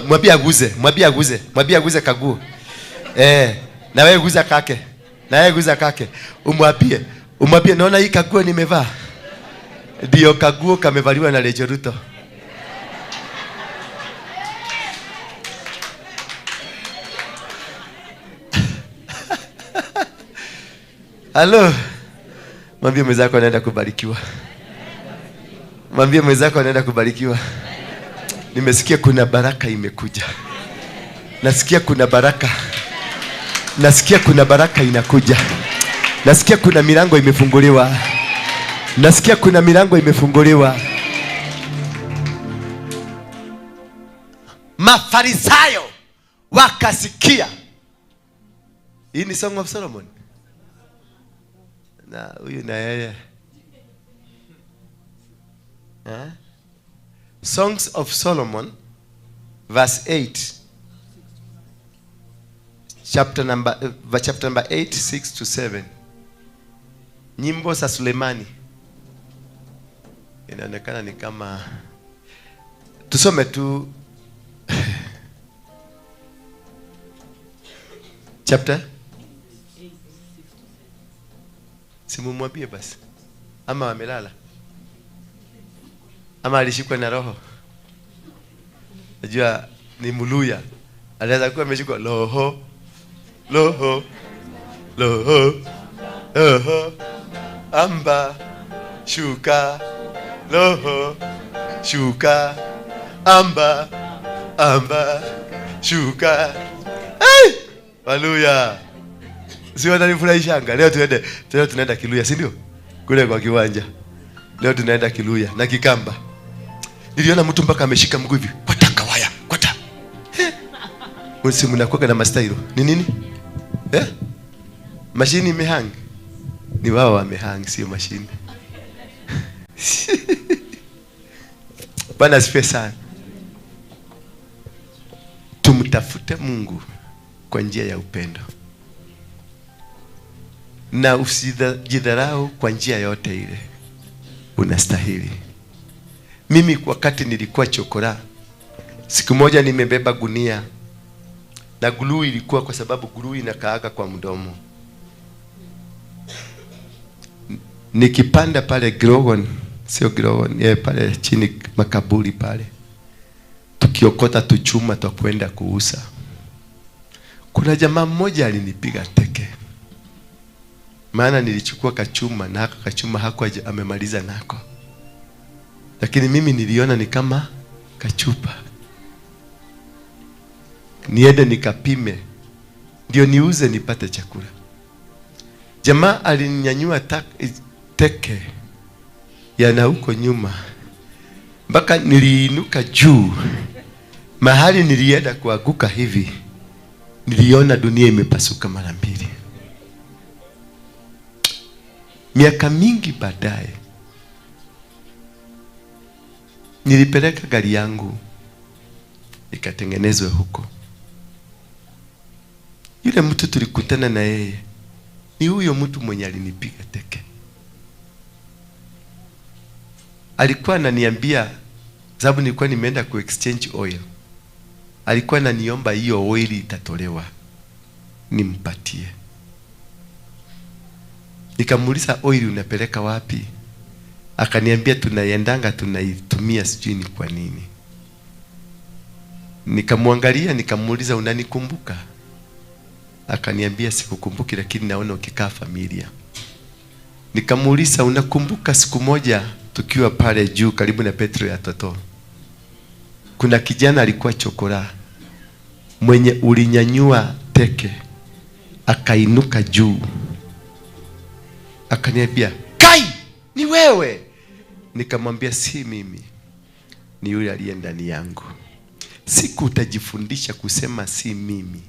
Mwambie aguze, mwambie aguze, mwambie aguze kaguo. Na wewe guza kake. Na wewe guza kake. Umwambie, umwambie naona hii kaguo nimevaa. Ndio kaguo kamevaliwa na Rachel Ruto. Halo. Mwambie mwenzako anaenda kubarikiwa. Mwambie mwenzako anaenda kubarikiwa. Nimesikia kuna baraka imekuja. Nasikia kuna baraka. Nasikia kuna baraka inakuja. Nasikia kuna milango imefunguliwa. Nasikia kuna milango imefunguliwa. Mafarisayo wakasikia. Hii ni Song of Solomon. Na huyu na yeye. Songs of Solomon verse 8. Chapter number 8, 6 to 7. Nyimbo za Sulemani. Inaonekana ni kama tusome tu. Chapter? Simumwambie basi. Ama amelala? Ama alishikwa na roho? Najua ni Mluya. Anaweza kuwa ameshikwa roho. Roho. Roho. Roho. Amba. Shuka. Roho. Shuka. Amba. Amba. Shuka. Hey! Haleluya. Si wananifurahishanga. Leo tuende, leo tunaenda Kiluya, si ndio? Kule kwa kiwanja. Leo tunaenda Kiluya na Kikamba. Niliona mtu mpaka ameshika mguu hivi. Kwata kawaya, kwata. Wewe mnakuwa na mastailo. Ni nini? Eh? Mashini imehang. Ni wao wamehang, sio mashini. Bwana asifiwe sana. Tumtafute Mungu kwa njia ya upendo. Na usijidharau kwa njia yote ile. Unastahili. Mimi wakati nilikuwa chokora, siku moja nimebeba gunia na glue ilikuwa, kwa sababu glue inakaaga kwa mdomo. Nikipanda pale Grogon, sio Grogon, pale chini makaburi pale, tukiokota tuchuma twa kwenda kuuza. Kuna jamaa mmoja alinipiga teke. Maana nilichukua kachuma na haka kachuma hakuwa amemaliza nako. Lakini mimi niliona ni kama kachupa. Niende nikapime ndio niuze nipate chakula. Jamaa alininyanyua teke yana huko nyuma mpaka niliinuka juu. Mahali nilienda kuanguka hivi, niliona dunia imepasuka mara mbili. Miaka mingi baadaye nilipeleka gari yangu ikatengenezwe huko. Yule mtu tulikutana na yeye ni huyo mtu mwenye alinipiga teke. Alikuwa ananiambia, sababu nilikuwa nimeenda ku exchange oil, alikuwa ananiomba hiyo oil itatolewa nimpatie. Nikamuuliza, oil unapeleka wapi? Akaniambia tunaiendanga tunaitumia, sijui ni kwa nini. Nikamwangalia nikamuuliza, unanikumbuka? Akaniambia sikukumbuki, lakini naona ukikaa familia. Nikamuuliza, unakumbuka siku moja tukiwa pale juu karibu na Petro ya Toto, kuna kijana alikuwa chokora mwenye ulinyanyua teke akainuka juu? Akaniambia, Kai, ni wewe? Nikamwambia si mimi, ni yule aliye ndani yangu. Siku utajifundisha kusema si mimi,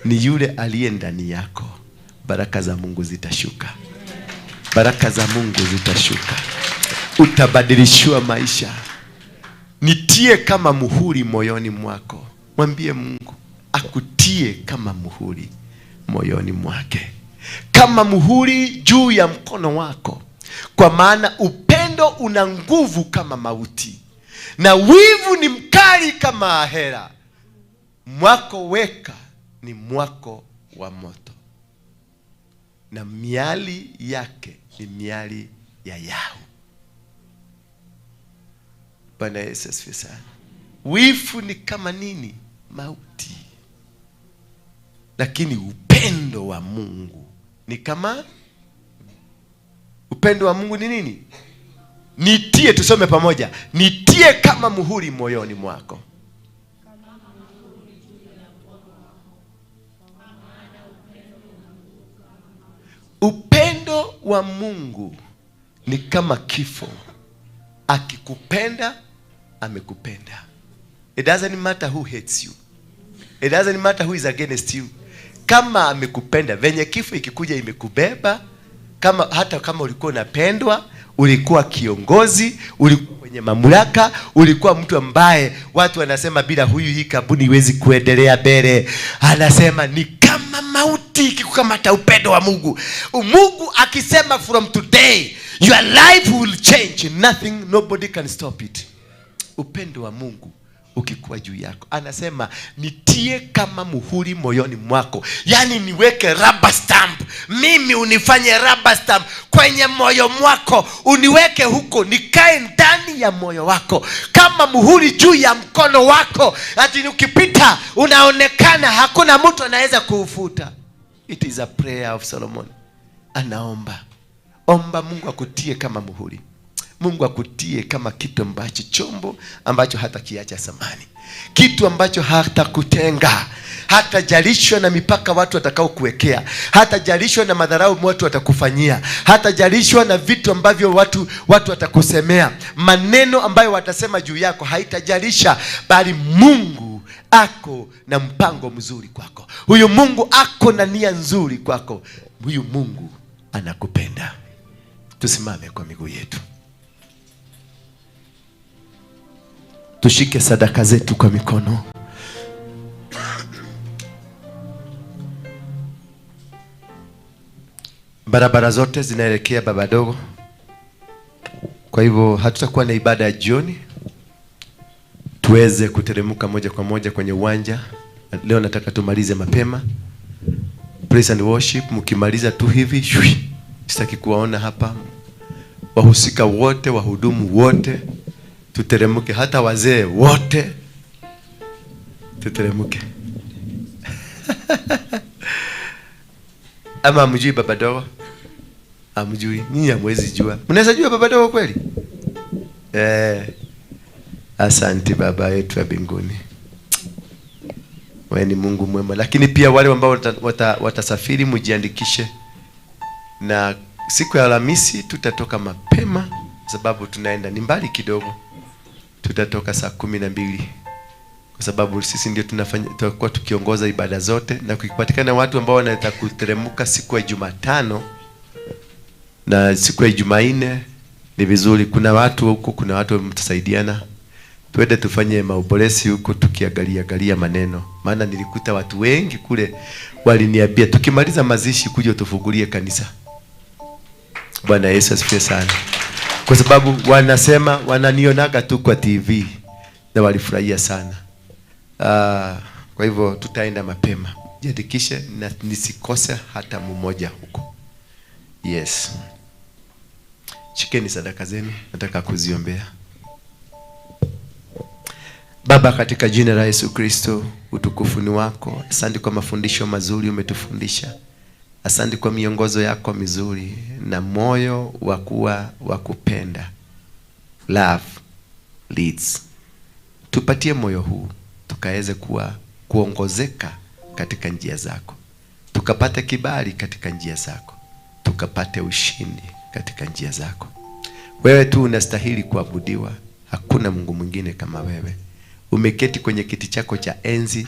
ni yule aliye ndani yako, baraka za Mungu zitashuka. Baraka za Mungu zitashuka. Utabadilishiwa maisha. Nitie kama muhuri moyoni mwako. Mwambie Mungu akutie kama muhuri moyoni mwake, kama muhuri juu ya mkono wako. Kwa maana upendo una nguvu kama mauti, na wivu ni mkali kama ahera. Mwako weka ni mwako wa moto, na miali yake ni miali ya Yahu. Bwana Yesu asifiwe sana. Wivu ni kama nini? Mauti. Lakini upendo wa Mungu ni kama, upendo wa Mungu ni nini? Nitie, tusome pamoja. Nitie kama muhuri moyoni mwako. Upendo wa Mungu ni kama kifo. Akikupenda, amekupenda. It doesn't matter who hates you. It doesn't matter who is against you. Kama amekupenda, venye kifo ikikuja imekubeba, kama hata kama ulikuwa unapendwa, ulikuwa kiongozi, ulikuwa kwenye mamlaka, ulikuwa mtu ambaye watu wanasema bila huyu hii kampuni iwezi kuendelea mbele. Anasema ni kama mauti ikikukamata upendo wa Mungu. Mungu akisema from today your life will change, nothing, nobody can stop it. Upendo wa Mungu ukikuwa juu yako. Anasema nitie kama muhuri moyoni mwako, yaani niweke rubber stamp, mimi unifanye rubber stamp kwenye moyo mwako, uniweke huko, nikae ndani ya moyo wako kama muhuri juu ya mkono wako, ati ukipita unaonekana, hakuna mtu anaweza kuufuta. It is a prayer of Solomon. Anaomba, omba Mungu akutie kama muhuri, Mungu akutie kama kitu ambacho, chombo ambacho hata kiacha samani, kitu ambacho hatakutenga, hatajalishwa na mipaka watu watakao kuwekea, hatajalishwa na madharau watu watakufanyia, hatajalishwa na vitu ambavyo watu watakusemea, maneno ambayo watasema juu yako haitajalisha, bali Mungu ako na mpango mzuri kwako. Huyu Mungu ako na nia nzuri kwako. Huyu Mungu anakupenda. Tusimame kwa miguu yetu, tushike sadaka zetu kwa mikono. Barabara zote zinaelekea Baba Dogo, kwa hivyo hatutakuwa na ibada ya jioni, tuweze kuteremka moja kwa moja kwenye uwanja. Leo nataka tumalize mapema praise and worship. Mkimaliza tu hivi shwi, sitaki kuwaona hapa wahusika wote, wahudumu wote, tuteremke, hata wazee wote tuteremke. Ama hamjui Baba Dogo? Hamjui? Ninyi hamwezi jua. Mnaweza jua Baba Dogo kweli? Asante Baba yetu wa mbinguni, wewe ni Mungu mwema. Lakini pia wale ambao watasafiri mjiandikishe, na siku ya Alhamisi tutatoka mapema sababu tunaenda ni mbali kidogo. Tutatoka saa 12 kwa sababu sisi ndio tunafanya, tutakuwa tukiongoza ibada zote, na kukipatikana watu ambao wanataka kuteremka siku ya Jumatano na siku ya Jumanne ni vizuri. Kuna watu huko, kuna watu mtasaidiana, tuende tufanye maoboresi huko tukiangalia angalia maneno. Maana nilikuta watu wengi kule waliniambia tukimaliza mazishi kuja tufungulie kanisa. Bwana Yesu asifiwe sana. Kwa sababu wanasema wananionaga tu kwa TV na walifurahia sana. Kwa hivyo tutaenda mapema. Jiandikishe na nisikose hata mmoja huko. Yes. Shikeni sadaka zenu, nataka kuziombea. Baba, katika jina la Yesu Kristo, utukufu ni wako. Asante kwa mafundisho mazuri umetufundisha. Asante kwa miongozo yako mizuri na moyo wa kuwa wa kupenda. Love leads. Tupatie moyo huu tukaweze kuwa kuongozeka katika njia zako, tukapate kibali katika njia zako, tukapate ushindi katika njia zako. Wewe tu unastahili kuabudiwa, hakuna Mungu mwingine kama wewe. Umeketi kwenye kiti chako cha enzi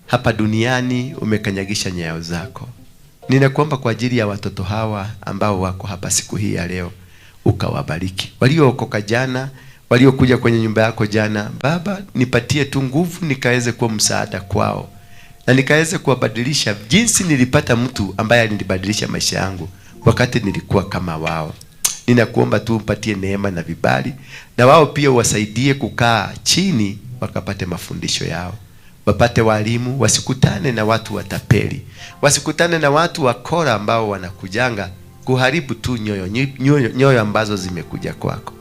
hapa duniani, umekanyagisha nyayo zako. Ninakuomba kwa ajili ya watoto hawa ambao wako hapa siku hii ya leo, ukawabariki. Waliookoka jana, waliokuja kwenye nyumba yako jana, Baba, nipatie tu nguvu nikaweze kuwa msaada kwao na nikaweze kuwabadilisha jinsi nilipata mtu ambaye alinibadilisha maisha yangu wakati nilikuwa kama wao. Ninakuomba tu umpatie neema na vibali, na wao pia uwasaidie kukaa chini wakapate mafundisho yao, wapate walimu, wasikutane na watu watapeli, wasikutane na watu wakora ambao wanakujanga kuharibu tu nyoyo ambazo zimekuja kwako.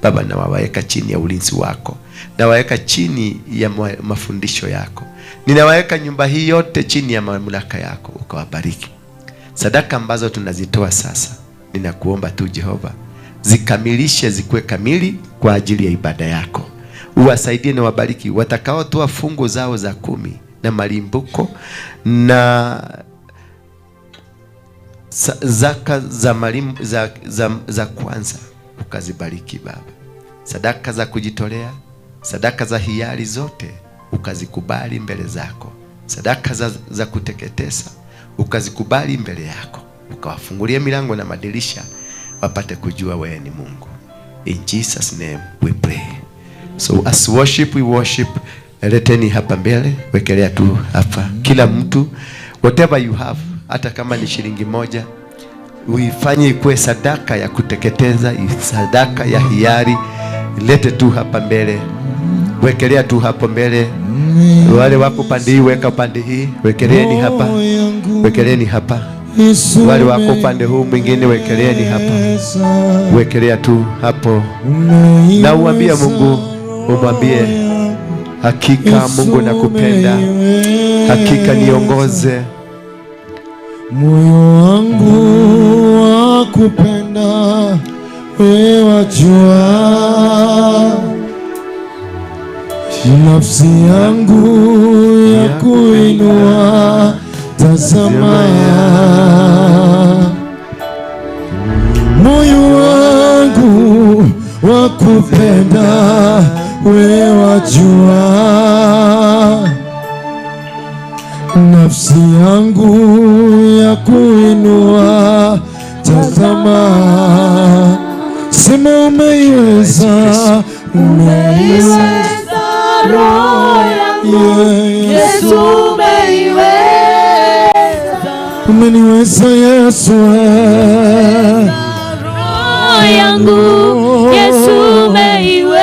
Baba, na waweka chini ya ulinzi wako, na waweka chini ya mafundisho yako. Ninawaweka nyumba hii yote chini ya mamlaka yako, ukawabariki. Sadaka ambazo tunazitoa sasa, ninakuomba tu Jehova, zikamilishe, zikuwe kamili kwa ajili ya ibada yako. Uwasaidie na wabariki watakaotoa fungu zao za 10 na malimbuko na zaka za malimbu, za kwanza, ukazibariki Baba. Sadaka za kujitolea, sadaka za hiari zote ukazikubali mbele zako. Sadaka za kuteketeza ukazikubali mbele yako. Ukawafungulia milango na madirisha wapate kujua wewe ni Mungu. In Jesus name we pray. So as worship we worship, leteni hapa mbele, wekelea tu hapa. Kila mtu, whatever you have, hata kama ni shilingi 1, uifanye ikuwe sadaka ya kuteketeza, sadaka ya hiari, lete tu hapa mbele. Wekelea tu hapo mbele. Wale wako pande hii, weka pande hii, wekeleeni hapa, wekeleeni hapa. Yesu. Wale wako upande huu mwingine, wekeleeni hapa, wekelea tu hapo, na uambie Mungu, umwambie hakika Mungu nakupenda, hakika niongoze. Moyo wangu wa kupenda wewe wajua, nafsi yangu ya kuinua tazama, moyo wangu wa kupenda wewe wajua, nafsi yangu ya kuinua tazama, sema umeiweza, umeiweza Roho yangu, Yesu, Yesu umeiweza. Umeniweza Yesu, eh. Roho yangu, Yesu umeiweza.